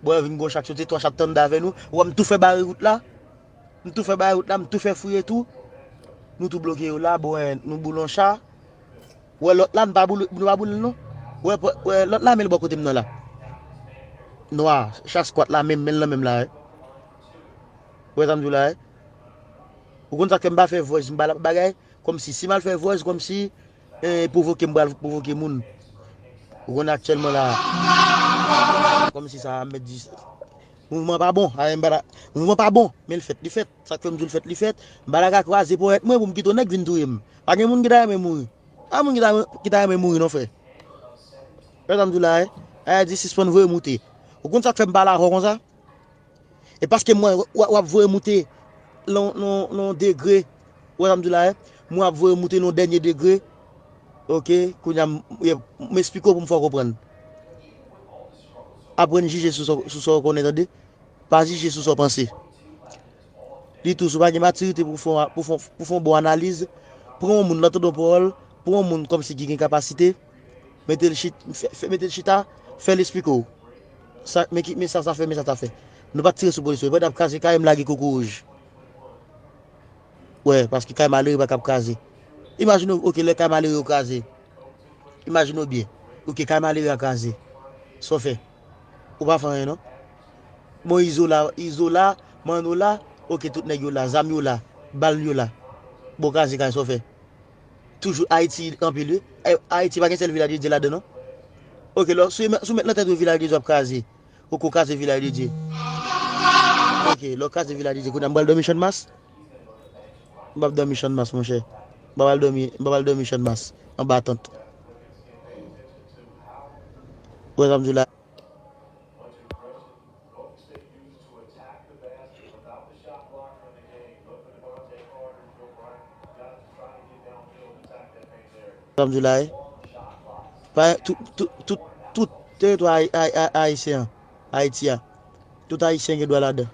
Bon, vin gon cha k soti, twa cha t tann avè nou. Ou wè, m tou fè bare wout la. M tou fè bare wout la, m tou fè fouye tou. Nou tou bloke yo la, bon, eh, nou boule yon cha. Ou wè lòt la, nou pa boule, nou pa boule l non. Ou wè, ou wè lòt la, men l bò kote m nan la. Nwa, cha skwat la, menm, men l nan menm la, eh. Ou wè sa m di w la, eh. Ou konn sa k fè m pa fè voice, m pa la bagay, kòmsi, si m al fè voice, kòmsi, eh, pwovoke m pral pwovoke moun. Ou konn aktyèlman la, kòmsi sa, m mèt di, mouvman pa bon, a, m pa la, mouvman pa bon, men l fèt, li fèt. Sa k fè m di w l fèt, li fèt. M pa la ka kwaze ponyèt mwen pou m kite yon nèg vin touye m. Pa gen moun ki ta renmen mouri. Pa moun ki ta, ki ta renmen mouri non, frè. Wè sa m di w la, eh? Ayiti sispann voye moute. Ou konn sa k fè m pale avè w konsa? E paske mwen, w, w ap voye moute nan, nan, nan degre. Ou wè sa m di w la, eh? Mwen ap voye moute nan dènye degre. Oke, kounye a, m, m esplike w pou m fè w konprann. Aprann jije sou sa, sou sa w konnen, tande? Pa jije sou sa w panse. Li tou, si w pa gen matirite pou fè, pou fè, pou fè yon bon analiz, pran yon moun nan tande yon pawòl, pran yon moun kòmsi ki gen kapasite, mete l chit, fè, fè, mete l chita, fè l esplike w. Sa, men ki, men sa, sa fè, men sa, sa fè. Nou pa t tire sou polisye, pandan ap kraze kay, m lage koukou wouj. Wè, paske kay malere pa kab kraze. Imajine w, oke, lè kay malere yo kraze. Imajine w byen. Oke, kay malere a kraze. Sa w fè? Ou pa fè anyen, non. Bon, Izo la, Izo la, Manno la, oke, tout nèg yo la, zam yo la, bal yo la. Bon, kraze kay, sa w fè? Toujou Ayiti anpil, wi. Ay-, Ayiti pa gen sèl Vilaj de Dye ladan, non. Oke, lò, si w met, si w met nan tèt ou Vilaj de Dye ap kraze, ou ko kraze Vilaj de Dye. Oke, lè w kraze Vilaj de Dye, kounye a m pral dòmi Channmas. M p ap dòmi Channmas, monchè. M p ap al dòmi, m p ap al dòmi Channmas, anba tant. Ou wè sa m di w la? Sa m di w la, wi. Pa, tout, tout, tout, tout teritwa ayi-, ayi-, ayi-, ayisyen an, Ayiti a, tout ayisyen gen dwa ladan.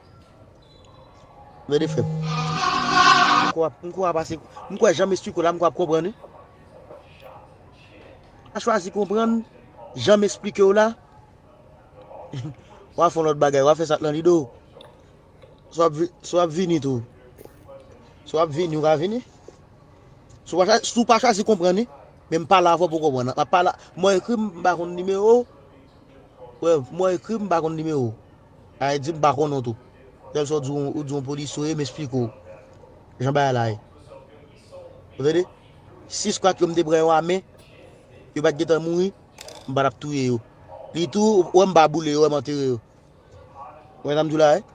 Tande, frè m. M kwè, m kwè pase, m kwè jan m esplike w la, m kwè w ap konprann, wi. Pa chwazi konprann jan m esplike w la. W a fè yon lòt bagay, w a fè sa k nan lide w. Si w ap vi-, si w ap vini tou. Si w ap vini, ou ka vini. Si w pa chwa-, si w pa chwazi konprann, wi. Men m pale avè w pou w konprann. M ap pale, mwen ekri, m pa konn nimewo w. Wè, mwen ekri, m pa konn nimewo w. Sa vle di m pa konnen w tou. Sèl sa w di, ou di yon polisye w ye, m esplike w jan bagay la ye. Ou tande? Si skwat yo m te pran yo a men, yo pa t gentan mouri, m pa t ap touye yo. Li tou, ou wè m pa boule yo, wè m antere yo. Ou wè sa m di w la, wi?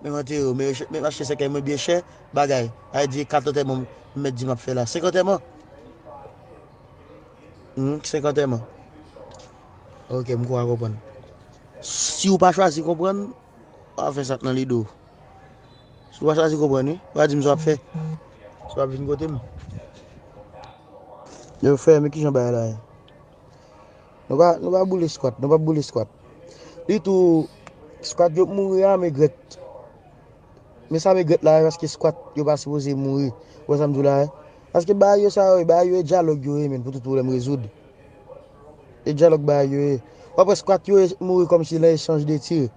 Men m antere yo, men, men m achte sèkèy mwen byen chè, bagay. Sa vle di kat antèman m mèt di m ap fè la. Senk antèman? Hmm, senk antèman. Oke, m kwè w konprann. Si w pa chwazi konprann, w a fè sa k nan lide w. Si w pa chwazi konprann, wi, w a di m sa w ap fè. Si w ap vin kote m. Yo, frè, men kijan bagay la ye? Nou pa, nou pa boule skwat, nou pa boule skwat. Li tou, skwat yo mouri a, m egrèt. Men sa m egrèt la, paske skwat yo pa sipoze mouri. Ou wè sa m di w la, wi? Paske bagay yo sa yo, bagay yo e dyalòg yo ye, men, pou tout pwoblèm rezoud. E dyalòg bagay yo ye. W ap wè skwat yo mouri kòmsi nan echanj de tir.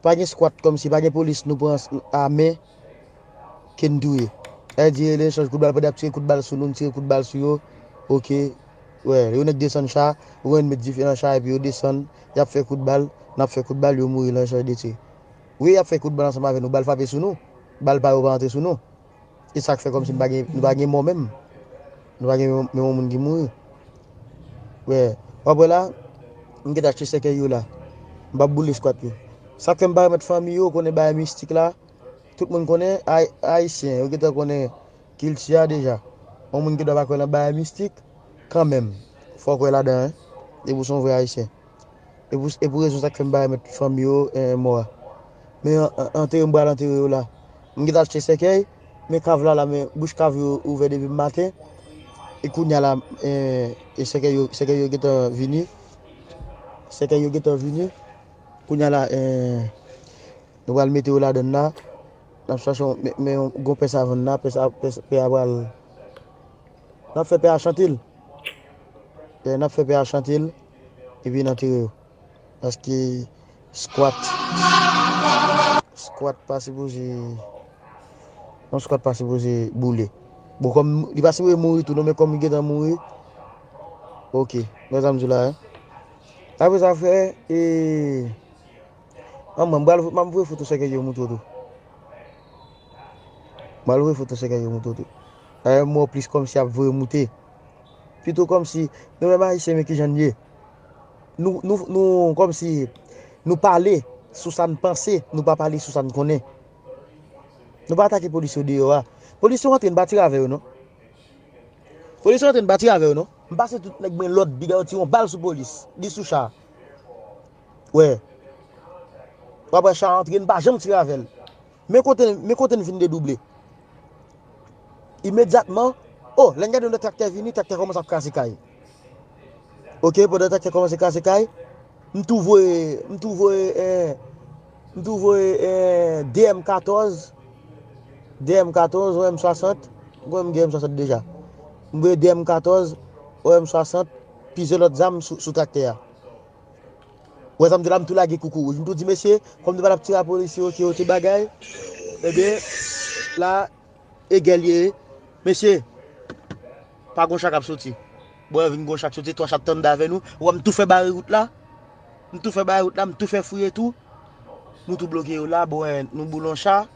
Pa gen skwat kòmsi, pa gen polis nou pran a men ke n touye. Sa vle di, e echanj kout bal, pandan y ap tire kout bal sou nou, n tire kout bal sou yo. Oke. Wè, yo nèk desann cha, ou konn met dife nan cha, epi yo desann, y ap fè kout bal, n ap fè kout bal, yo mouri nan echanj de tir. Wi, y ap fè kout bal ansanm avè nou, bal frape sou nou. Bal pa yo pa antre sou nou. E sa k fè kòmsi nou pa gen, nou pa gen mò menm. Nou pa gen menm, menm yon moun ki mouri. Wè, w ap wè la, m gentan achte sèkèy yo la. M p ap boule skwat yo. Sa k fè m pa remèt fanmi yo, konnen bagay mistik la. Tout moun konnen, ay-, ayisyen, yo gentan konnen kilti a deja. Yon moun gen dwa pa kwè nan bagay mistik, kanmenm, fò w kwè ladan, wi. Depi w se yon vrè ayisyen. E pou, e pou rezon sa k fè m pa remèt fanmi yo, eh, mò a. Men an, an, antere m pral antere yo la. M gentan achte sèkèy, Men kav la, la, men bouch kav yo ouvè depi maten. E kounye a la, eh, e sèkèy yo, sèkèy yo gentan vini. Sèkèy yo gentan vini. Kounye a la, eh, nou pral mete yo ladann la. N ap chache yon, men, men yon gwo pè savann la, pè sa, pè, pè a pral. N ap fè pè a chante l. Eh, n ap fè pè a chante l. Epi n antere yo. Paske squat, squat pa sipoze, yon squat pa sipoze boule. Bon, kòm li pa sipoze mouri tou, non, men kòm li gentan mouri, oke, wè sa m di w la, hein. Apre sa, frè, e, an mwen, m pral, m ap voye foto sèkèy yo montre w tou. M pral voye foto sèkèy yo montre w tou. Dayè, m wè w plis kòmsi ap voye moute. Pito kòmsi, nou menm Ayisyen, men kijan n ye. Nou, nou, nou, kòmsi, nou pale sou sa n panse, nou pa pale sou sa n konnen. Nou pa atake polis yo deyò a. Polis yo antre, n pa tire avè yo, non. Polis yo antre, n pa tire avè yo, non. M pase tout nèg mwen lòd, bida yo tire yon bal sou polis. Li sou cha. Wè. W ap wè cha antre, n pa janm tire avè l. Men kote, men kote n vin dedouble. Imedyatman, o, lè n gade yon lòt traktè vini, traktè kòmanse ap kraze kay. Oke, pandan traktè kòmanse kraze kay, m tou voye, m tou voye, eh, m tou voye, eh, D M katòz, D M katòz, O M swasant, m kwè m gen M swasant deja. M voye D M katòz, O M swasant, plizyè lòt zam sou, sou traktè a. Wè sa m di la, m tou lage koukou wouj. M tou di, mesye, kòm nou pa t ap tire a polis yo, ke yo te bagay, ebyen, la, e gè l ye. Mesye, pa gon cha k ap soti. Bon, vin gon cha k soti, twa cha t anndan avè nou. Wè, m tou fè bare wout la. M tou fè bare wout la, m tou fè fouye tou. Nou tou bloke yo la, bon, wè, nou boule yon cha.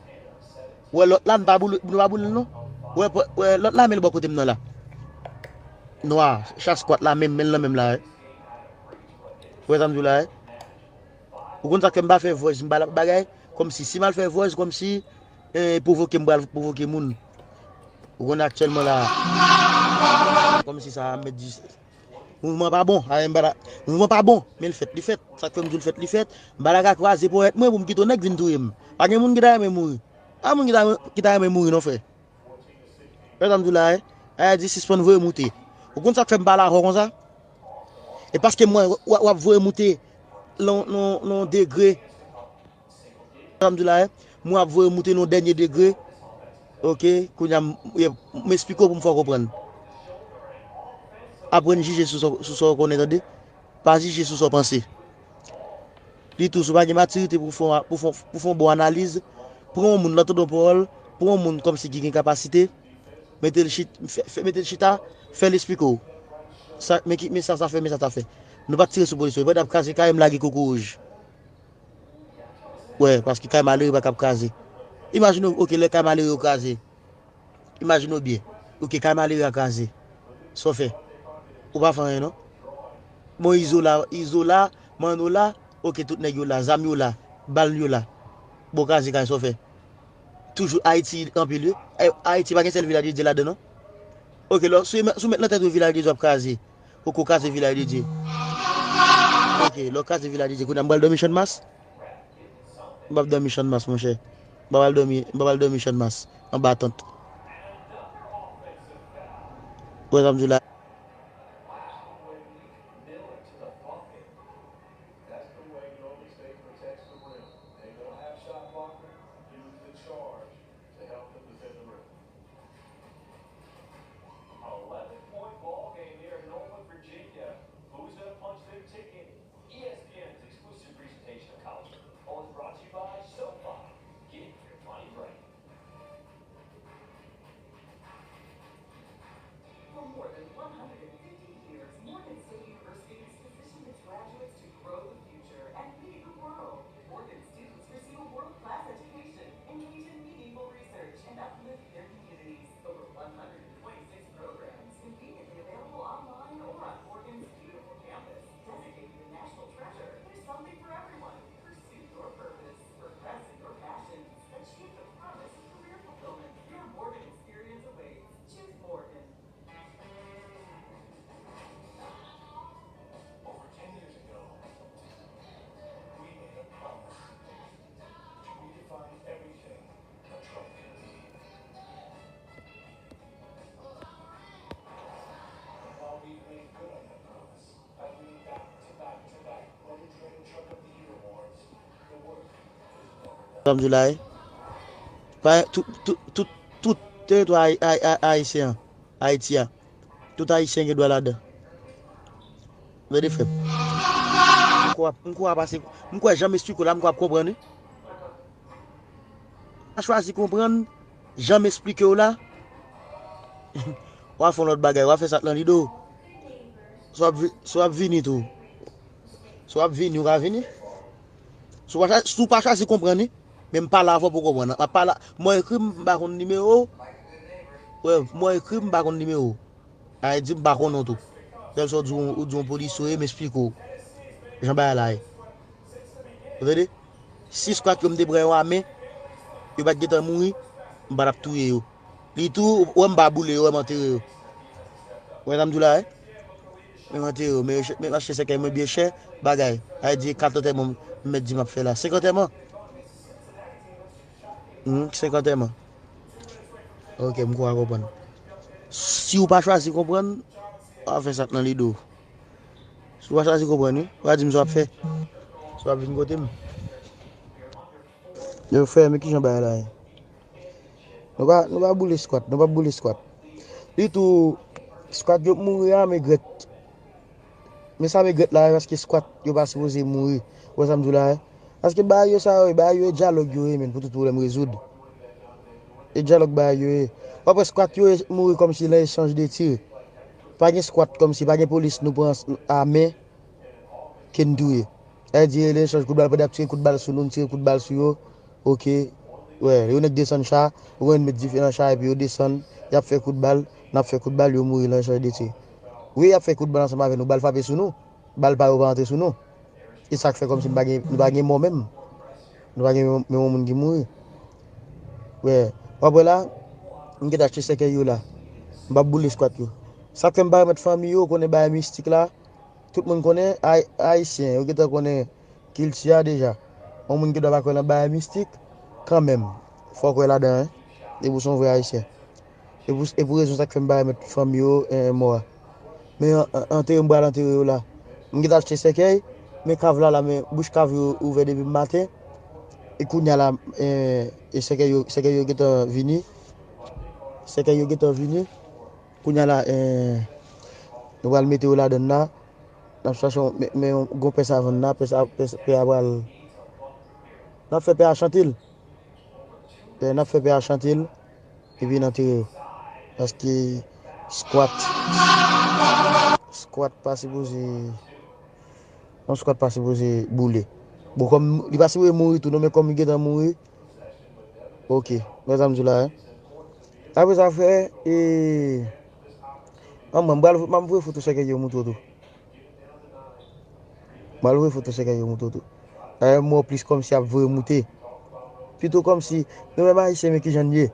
Wè, lòt la, nou pa boule, nou pa boule l, non. Wè, wè, lòt la, men l bò kote m nan la. Nwa, cha squat la, menm, men l nan menm la, wè. Wè sa m di w la, wè. Ou konn sa k fè m pa fè voice, m pa la bagay, kòmsi, si m al fè voice, kòmsi, eh, pwovoke m pral pwovoke moun. Ou konn aktyèlman la, kòmsi sa a mèt di, mouvman pa bon, a, m pa la, mouvman pa bon, men l fèt, li fèt, sa k fè m di w l fèt, li fèt, m pa la ka kwaze ponyèt mwen pou m kite yon nèg vin touye m. Pa gen moun ki ta renmen mouri. Pa moun ki ta, ki ta renmen mouri non, frè. Wè sa m di w la, eh? Ayiti sispann voye moute. Ou konn sa k fè m pale avè w konsa? E paske m wè w, w ap voye moute nan, nan, nan degre. Wè sa m di w la, eh? M wè w ap voye moute nan dènye degre. Oke, kounye a m, m esplike w pou m fè w konprann. Aprann jije sou sa, sou sa w konnen, tande. Pa jije sou sa w panse. Li tou, si w pa gen matirite pou w fè, pou w fè, pou w fè yon bon analiz, pran yon moun, lè w tande yon pawòl, pran yon moun kòmsi ki gen kapasite, mete l chit-, fè, fè, mete l chita, fè l esplike w. Sa, men ki, men sa sa fè, men sa sa fè. Nou pa t tire sou polis yo. Pandan y ap kraze kay, m lage koukou wouj. Wè, paske kay malere pa kab kraze. Imajine w, oke, lè kay malere yo kraze. Imajine w byen. Oke, kay malere a kraze. Sa w fè? Ou pa fè anyen non. Bon, Izo la, Izo la, Manno la, oke, tout nèg yo la, zam yo la, bal yo la. Bon, kraze kay, sa w fè? Toujou Ayiti anpil wi. Ay-, Ayiti pa gen sèl Vilaj de Dye ladan non. Oke, lò, si w met, si w met nan tèt ou Vilaj de Dye w ap kraze. Poko kraze Vilaj de Dye. Oke, lè w kraze Vilaj de Dye, kounye a m pral dòmi Channmas. M p ap dòmi Channmas, monchè. M pa pral dòmi, m pa pral dòmi Channmas, anba tant. Ou wè sa m di w la? Eleven point ball game here in Norfolk, Virginia. Who's gonna punch their ticket? E S P N's exclusive presentation of college football is brought to you by SoFi. Get your money right. For more than one hundred Sa m di w la, wi. Pa, tout, tout, tout, tout teritwa ay-, ay-, ay-, ayisyen an, Ayiti a, tout ayisyen gen dwa ladan. Tande, frè m. M kwè, m kwè w ap pase, m kwè jan m esplike w la, m kwè w ap konprann, wi. W a chwazi konprann jan m esplike w la. W a fè yon lòt bagay, w a fè sa k nan lide w. Si w ap vi-, si w ap vini tou. Si w ap vini, ou ka vini. Si w pa chwa-, si w pa chwazi konprann, wi, men m pale avè w pou w konprann. M ap pale, mwen ekri, m pa konn nimewo w. Wè, mwen ekri, m pa konn nimewo w. Sa vle di m pa konnen w tou. Sèl sa w di, w di yon polisye w ye, m esplike w jan bagay la ye. Ou tande? Si skwat yo m te pran yo a men, yo pa t gentan mouri, m pa t ap touye yo. Li tou, ou wè m pa boule yo, wè m antere yo. Ou wè sa m di w la, wi? Men m antere yo, men, men m achte sèkèy mwen byen chè, bagay. Sa vle di kat antèman m mèt di m ap fè la. Senk antèman. Hmm, senk antèman. Ok, m kwè w konprann. Si w pa chwazi konprann, w a fè sa k nan lide w. Si w pa chwazi konprann, wi, w a di m sa w ap fè. Si w ap vin kote m. Yo, frè, men kijan bagay la ye? Nou pa, nou pa boule skwat, nou pa boule skwat. Ditou, skwat yo mouri a, men grèt. Men sa men grèt la, paske skwat yo pa sipoze mouri. Ou wè sa m di w la, wi? Paske bagay yo sa yo, bagay yo e dyalòg yo ye, men, pou tout pwoblèm rezoud. E dyalòg bagay yo ye. W ap wè skwat yo mouri kòmsi nan echanj de tir. Pa gen skwat kòmsi, pa gen polis nou pran a men ke n touye. Sa vle di, nan echanj kout bal, pandan y ap tire kout bal sou nou, n tire kout bal sou yo. Ok. Wè, yo nèk desann cha, ou konn met dife nan cha epi yo desann, y ap fè kout bal, n ap fè kout bal, yo mouri nan echanj de tir. Wi, y ap fè kout bal ansanm avè nou, bal frape sou nou, bal pa yo pa antre sou nou. E sa k fè kòmsi nou pa gen, nou pa gen mò menm. Nou pa gen menm, menm yon moun ki mouri. Wè, w ap wè la, m gentan achte sèkèy yo la. M p ap boule skwat yo. Sa k fè m pa remèt fanmi yo, konnen bagay mistik la, tout moun konnen, ay-, ayisyen, yo gentan konnen kilti a deja. Yon moun ki dwe pa kwè nan bagay mistik, kanmenm, fò w kwè ladan, wi. Depi w se yon vrè ayisyen. E pou, e pou rezon sa k fè m pa remèt fanmi yo, eh, mò a. Men an-, an-, antere m pral antere yo la. M gentan achte sèkèy, men kav la la, men bouch kav yo ouvè depi maten. E kounye a la, eh, e sèkèy yo, sèkèy yo gentan vini. Sèkèy yo gentan vini. Kounye a la, eh, nou pral mete yo ladann la. N ap chache yon, men, men yon gwo pè savann la, pè sa, pè, pè a pral. N ap fè pè a chante l. Pè, n ap fè pè a chante l, epi n antere yo. Paske skwat, skwat pa sipoze, yon skwat pa sipoze boule. Bon, kòm li pa sipoze mouri tou, non, men kòm li gentan mouri, ok, wè sa m di w la, wi. Apre sa, frè, e, an mwen, m pral, m ap voye foto sèkèy yo montre w tou. M al voye foto sèkèy yo montre w tou. Dayè, m wè w plis kòmsi ap voye moute. Pito kòmsi, nou menm ayisyen, men kijan n ye.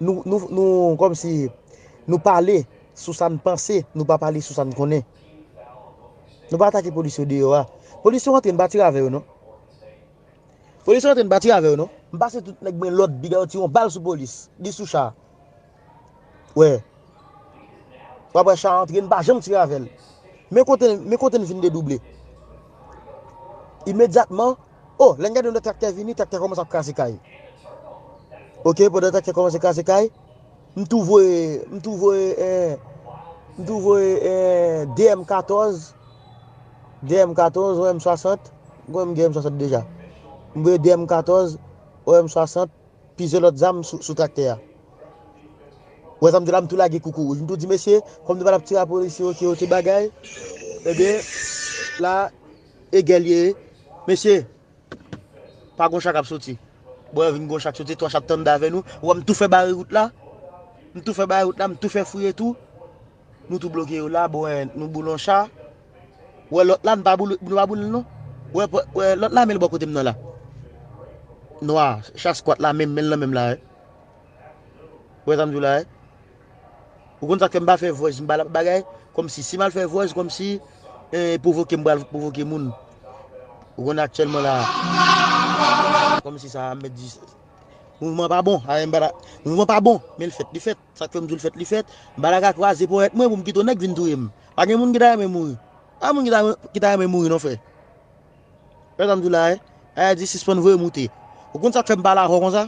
Nou, nou, nou, kòmsi, nou pale sou sa n panse, nou pa pale sou sa n konnen. Nou pa atake polis yo deyò a. Polis yo antre, n pa tire avè yo, non. Polis yo antre, n pa tire avè yo, non. M pase tout nèg mwen lòd, piga yo tire yon bal sou polis. Li sou cha. Wè. W ap wè cha antre, n pa janm tire avè l. Men kote, men kote n fin dedouble. Imedyatman, o, lè n gade yon lòt traktè vini, traktè kòmanse ap kraze kay. Ok, pandan traktè kòmanse kraze kay, m tou voye, m tou voye, eh, m tou voye, eh, de M katòz, de M katòz, yon M swasant, m konnen m gen M swasant deja. M voye de M katòz, yon M swasant, plizyè lòt zam sou, sou traktè a. Ou wè sa m di la, m tou lage koukou wouj. M tou di, mesye, kòm nou pa t ap tire a polisye yo, ke yo te bagay, ebyen, la, e gè l ye, mesye, pa gon cha k ap soti. Bon, vin gon cha k soti, twa cha ap tande avè nou. Ou wè m tou fè bare wout la. M tou fè bare wout la, m tou fè fouye tou. Nou tou bloke yo la, bon, eh, nou boule yon cha. Ou wè lòt la, nou pa boule, nou pa boule l non. Ou wè, wè lòt la, men l bò kote m nan la. Nwa, cha skwat la, menm, men l nan men m la, wi. Ou wè sa m di w la, wi. Ou konn sa k fè m pa fè vòz, m pa l ap bagay, kòmsi, si m al fè vòz, kòmsi, eh, pwovoke m pral pwovoke moun. Ou konn aktyèlman la, kòmsi sa, m mèt di, mouvman pa bon, a, m pa la, mouvman pa bon, men l fèt, li fèt. Sa k fè m di w l fèt, li fèt. M pa ta ka kwaze ponyèt mwen pou m kite yon nèg vin touye m. Pa gen moun ki ta renmen mouri. Pa moun ki ta, ki ta renmen mouri non, frè. Wè sa m di w la, wi. Ayiti sispann voye moute. Ou konn sa k fè m pale avè w konsa?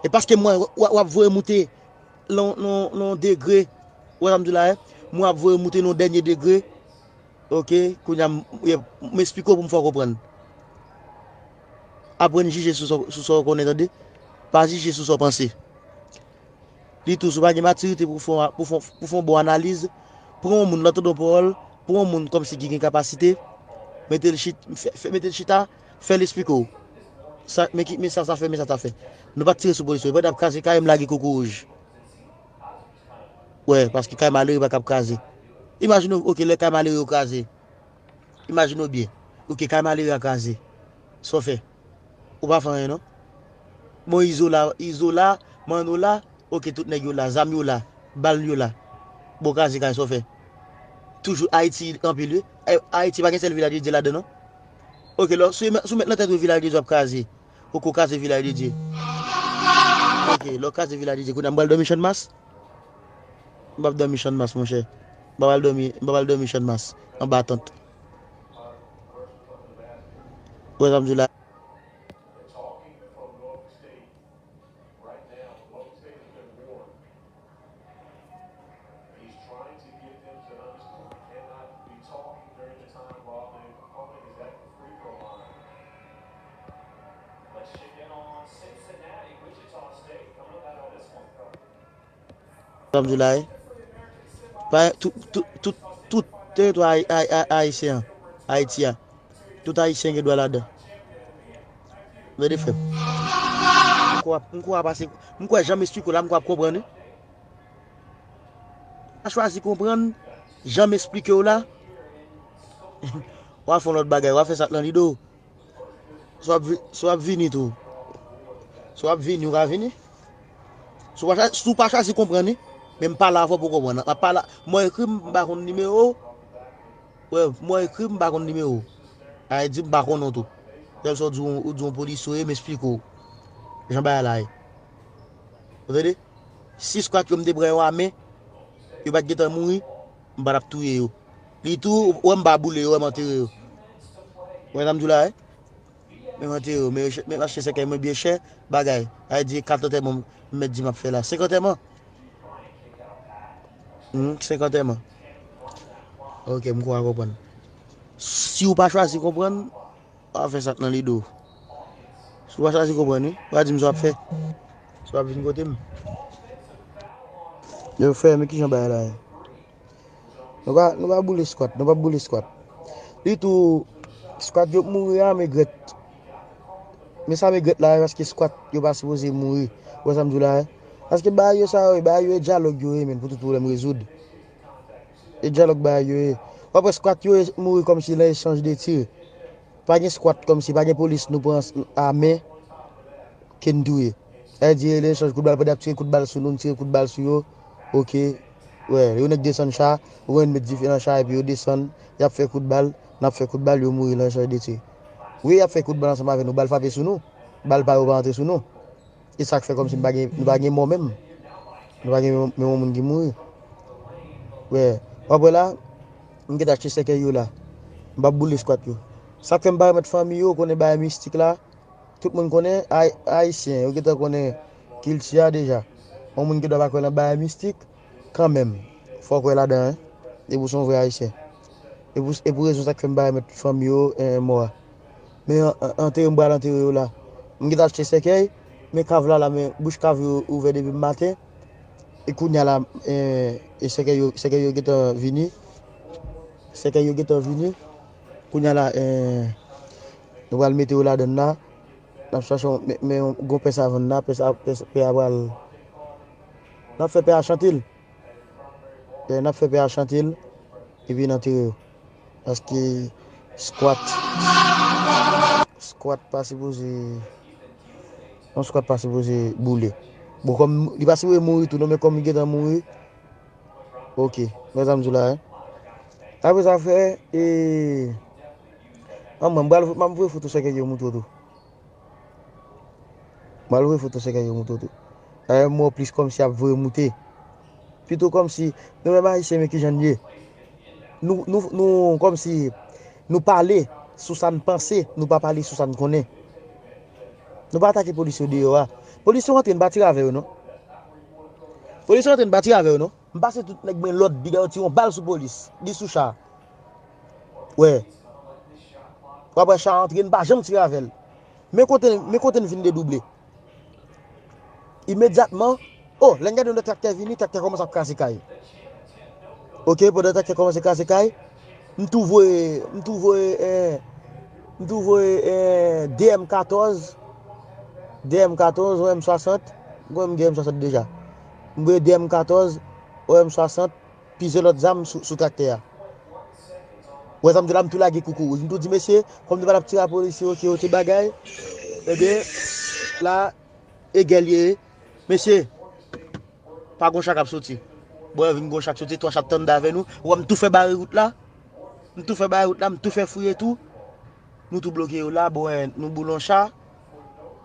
E paske m wè w, w ap voye moute nan yon degre. Ou wè sa m di w la, wi? M wè w ap voye moute nan yon dènye degre. Oke, kounye a m, m esplike w pou m fè w konprann. Aprann jije sou sa w konnen, tande. Pa jije sou sa w panse. Li tou, si w pa gen matirite pou w fè yon, pou w fè yon, pou w fè yon bon analiz, pran yon moun, lè w tande yon pawòl, pran yon moun kòmsi ki gen kapasite, mete l chit, fè, fè, mete l chita, fè l esplike w. Sa, men ki, men sa, sa fè, men sa, sa fè. Nou pa t tire sou polis yo. Yo pa t ap kraze kay m lage koukouwouj. Wè, paske kay malere pa kab kraze. Imajine w, oke, lè kay malere yo kraze. Imajine w byen. Oke, kay malere a kraze. Sa w fè? Ou pa fè anyen, non. Bon, Izola, Izola, Manola, oke, tout nèg yo la, zam yo la, bal yo la. Bon, kraze kay, sa w fè? Toujou Ayiti anpil, wi. Ay-, Ayiti pa gen sèl Vilaj de Dye ladan, non. Oke, lò, si w met, si w met nan tèt ou Vilaj de Dye ap kraze, ou ko kraze Vilaj de Dye. Oke, lè w kraze Vilaj de Dye, kounye a m pral dòmi Channmas? M p ap dòmi Channmas, monchè. M p ap al dòmi, m p ap al dòmi Channmas, anba tant. Ou wè sa m di w la? Sa m di w la, wi. Pa, tout, tout, tout, tout teritwa ay-, ay-, ay-, ayisyen an, Ayiti a, tout ayisyen gen dwa ladan. Tande, frè m. M kwè, m kwè w ap pase, m kwè jan m esplike w la, m kwè w ap konprann, wi. Pa chwazi konprann jan m esplike w la. W a fè yon lòt bagay, w a fè sa k nan lide w. Si w ap vi-, si w ap vini tou. Si w ap vini, ou ka vini. Si w pa chwa-, si w pa chwazi konprann, wi. Men m pale avè w pou w konprann. M ap pale, mwen ekri, m pa konn nimewo w. Wè, mwen ekri, m pa konn nimewo w. Sa vle di, m pa konnen w tou. Sèl sa w di, w di yon polisye w ye, m esplike w jan bagay la ye. Ou tande? Si skwat yo m te pran yo a men, yo pa t gentan mouri, m pa t ap touye yo. Li tou, ou wè m pa boule yo, wè m antere yo. Ou wè sa m di w la, wi? Men m antere yo, men yo ch-, men m achte sèkèy mwen byen chè, bagay. Sa vle di, kat antèman m mèt di m ap fè la. Senk antèman? Hmm, senk antèman. Oke, m kwè w konprann. Si w pa chwazi konprann, w a fè sa k nan lide w. Si w pa chwazi konprann, wi, w a di m sa w ap fè. Si w ap vin kote m. Yo, frè, men kijan bagay la ye? Nou pa, nou pa boule skwat, nou p ap boule skwat. Li tou, skwat yo mouri a, men grèt. Men sa men grèt la, paske skwat yo pa sipoze mouri. Ou wè sa m di w la, wi? Paske bagay yo sa yo, bagay yo e dyalòg yo ye, men, pou tout pwoblèm rezoud. E dyalòg bagay yo ye. W ap wè skwat yo mouri kòmsi nan echanj de tir. Pa gen skwat kòmsi, pa gen polis nou pran a men ke n touye. Sa vle di, lè echanj kout bal, pandan y ap tire kout bal sou nou, n tire kout bal sou yo. Oke. Wè, yon nèg desann cha, ou wè n met dife nan cha, epi yo desann, y ap fè kout bal, n ap fè kout bal, yo mouri nan echanj de tir. Wi, y ap fè kout bal ansanm avè nou, bal frape sou nou. Bal pa yo pa antre sou nou. E sa k fè kòmsi nou pa gen, nou pa gen mò menm. Nou pa gen menm, menm yon moun ki mouri. Wè, w ap wè la, m gentan achte sèkèy yo la. M p ap boule skwat yo. Sa k fè m pa remèt fanmi yo, konnen bagay mistik la, tout moun konnen, ay-, ayisyen, yo gentan konnen kilti a deja. Yon moun ki dwa pa kwè nan bagay mistik, kanmenm, fò w kwè ladan, wi. Depi w se yon vrè ayisyen. E pou, e pou rezon sa k fè m pa remèt fanmi yo, eh, mò a. Men an-, an-, antere, m pral antere yo la. M gentan achte sèkèy, men kav la la, men bouch kav yo ouvè depi maten. E kounye a la, eh, e sèkèy yo, sèkèy yo gentan vini. Sèkèy yo gentan vini. Kounye a la, eh, nou pral mete yo ladann la. N ap chache yon, men, men yon gwo pè savann la, pè sa, pè, pè a pral. N ap fè pè a chante l. Lè n ap fè pè a chante l, epi n antere yo. Paske skwat, skwat pa sipoze, yon skwat pa sipoze boule. Bon, kòm li pa sipoze mouri tou, non, men kòm li gentan mouri, oke, wè sa m di w la, wi. Apre sa, frè, e, an mwen, m pral, m ap voye foto sèkèy yo montre w tou. M al voye foto sèkèy yo montre w tou. Dayè, m wè w plis kòmsi ap voye moute. Pito kòmsi, nou menm ayisyen, men kijan n ye. Nou, nou, nou, kòmsi, nou pale sou sa n panse, nou pa pale sou sa n konnen. Nou pa atake polis yo deyò a. Polis yo antre, n pa tire avè yo non. Polis yo antre, n pa tire avè yo non. M pase tout nèg mwen lòd, piga yo tire yon bal sou polis. Li sou cha. Wè. W ap wè cha antre, n pa janm tire avè l. Men kote, men kote n vin dedouble. Imedyatman, oh, lè n gade yon lòt traktè vini, traktè kòmanse ap kraze kay. Ok, pandan traktè kòmanse kraze kay, m tou voye, m tou voye, eh, m tou voye, eh, D M katòz, D M katòz, yon M swasant, m kwè m gen M swasant deja. M voye D M katòz, yon M swasant, plizyè lòt zam sou, sou traktè a. Wè sa m di la, m tou lage koukou wouj. M tou di, mesye, kòm nou pa t ap tire a polisye, ok, ok, bagay. Ebyen, la, e gè l ye. Mesye, pa gon cha k ap soti. Bon, vin gon cha k soti, twa cha ap tande avè nou. Wè, m tou fè bare wout la. M tou fè bare wout la, m tou fè fouye tou. Nou tou bloke yo la, bon, eh, nou boule yon cha.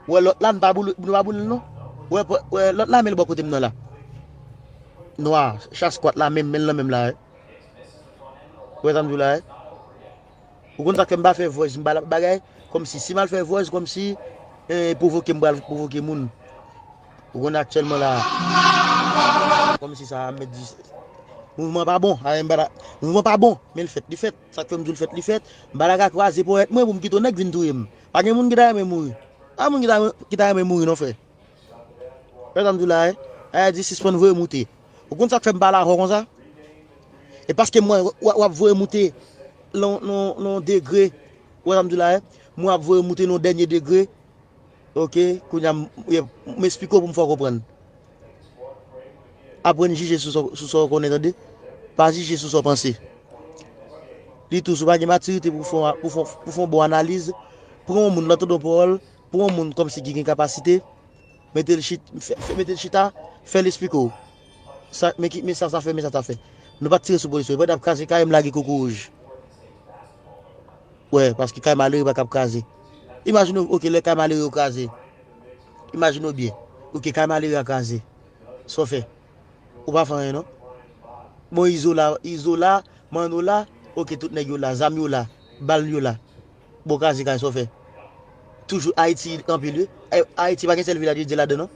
Wè, lòt la, nou pa boule, nou pa boule l non. Wè, wè, lòt la, men l bò kote m nan la. Nwa, cha skwat la, menm, men l nan menm la, eh. Wè sa m di w la, eh. Ou konn sa k fè m pa fè voice, m pa l ap bagay, kòmsi, si m al fè voice, kòmsi, eh, pwovoke m pral pwovoke moun. Ou konn aktyèlman la, kòmsi sa, m mèt di, mouvman pa bon, a, m pa la, mouvman pa bon, men l fèt, li fèt, sa k fè m di w l fèt, li fèt, m pa la ka kwaze ponyèt mwen pou m kite yon nèg vin touye m. Pa gen moun ki ta renmen mouri. Pa moun ki ta, ki ta renmen mouri non, frè. Wè sa m di w la, eh? Ayiti sispann voye moute. Ou konn sa k fè m pale avè w konsa? E paske m wè w, w ap voye moute nan, nan, nan degre. Ou wè sa m di w la, eh? M wè w ap voye moute nan dènye degre. Ok, kounye a m, m esplike w pou m fè w konprann. Aprann jije sou sa, sou sa w konnen, tande. Pa jije sou sa w panse. Li tou, si w pa gen matirite pou w fè, pou w fè, pou w fè yon bon analiz, pran yon moun nan tande yon pawòl, pran yon moun kòmsi ki gen kapasite, mete l chit, fè, fè, mete l chita, fè l esplike w. Sa, men ki, men sa sa fè, men sa sa fè. Nou pa t tire sou polis yo, yo pa t ap kraze kay, m lage koukou wouj. Wè, paske kay malere pa ka ap kraze. Imajine w, ok, lè kay malere yo kraze. Imajine w byen. Ok, kay malere a kraze. Sa w fè? Ou pa fè anyen non. Bon, Izo la, Izo la, Manno la, ok, tout nèg yo la, zam yo la, bal yo la. Bon, kraze kay, sa w fè? Toujou Ayiti anpil wi. Ay-, Ayiti pa gen sèl Vilaj de Dye ladan non.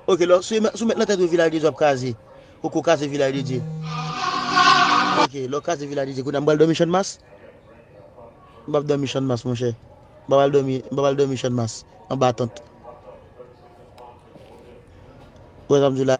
Ok, lè, si w met, si w met nan tèt ou Vilaj de Dye ap kraze, ou ko kraze Vilaj de Dye. Ok, lè w kraze Vilaj de Dye, kounye a m pral dòmi Channmas. M p ap dòmi Channmas, monchè. M pa pral dòmi, m pa pral dòmi Channmas, anba tant. Ou wè sa m di w la?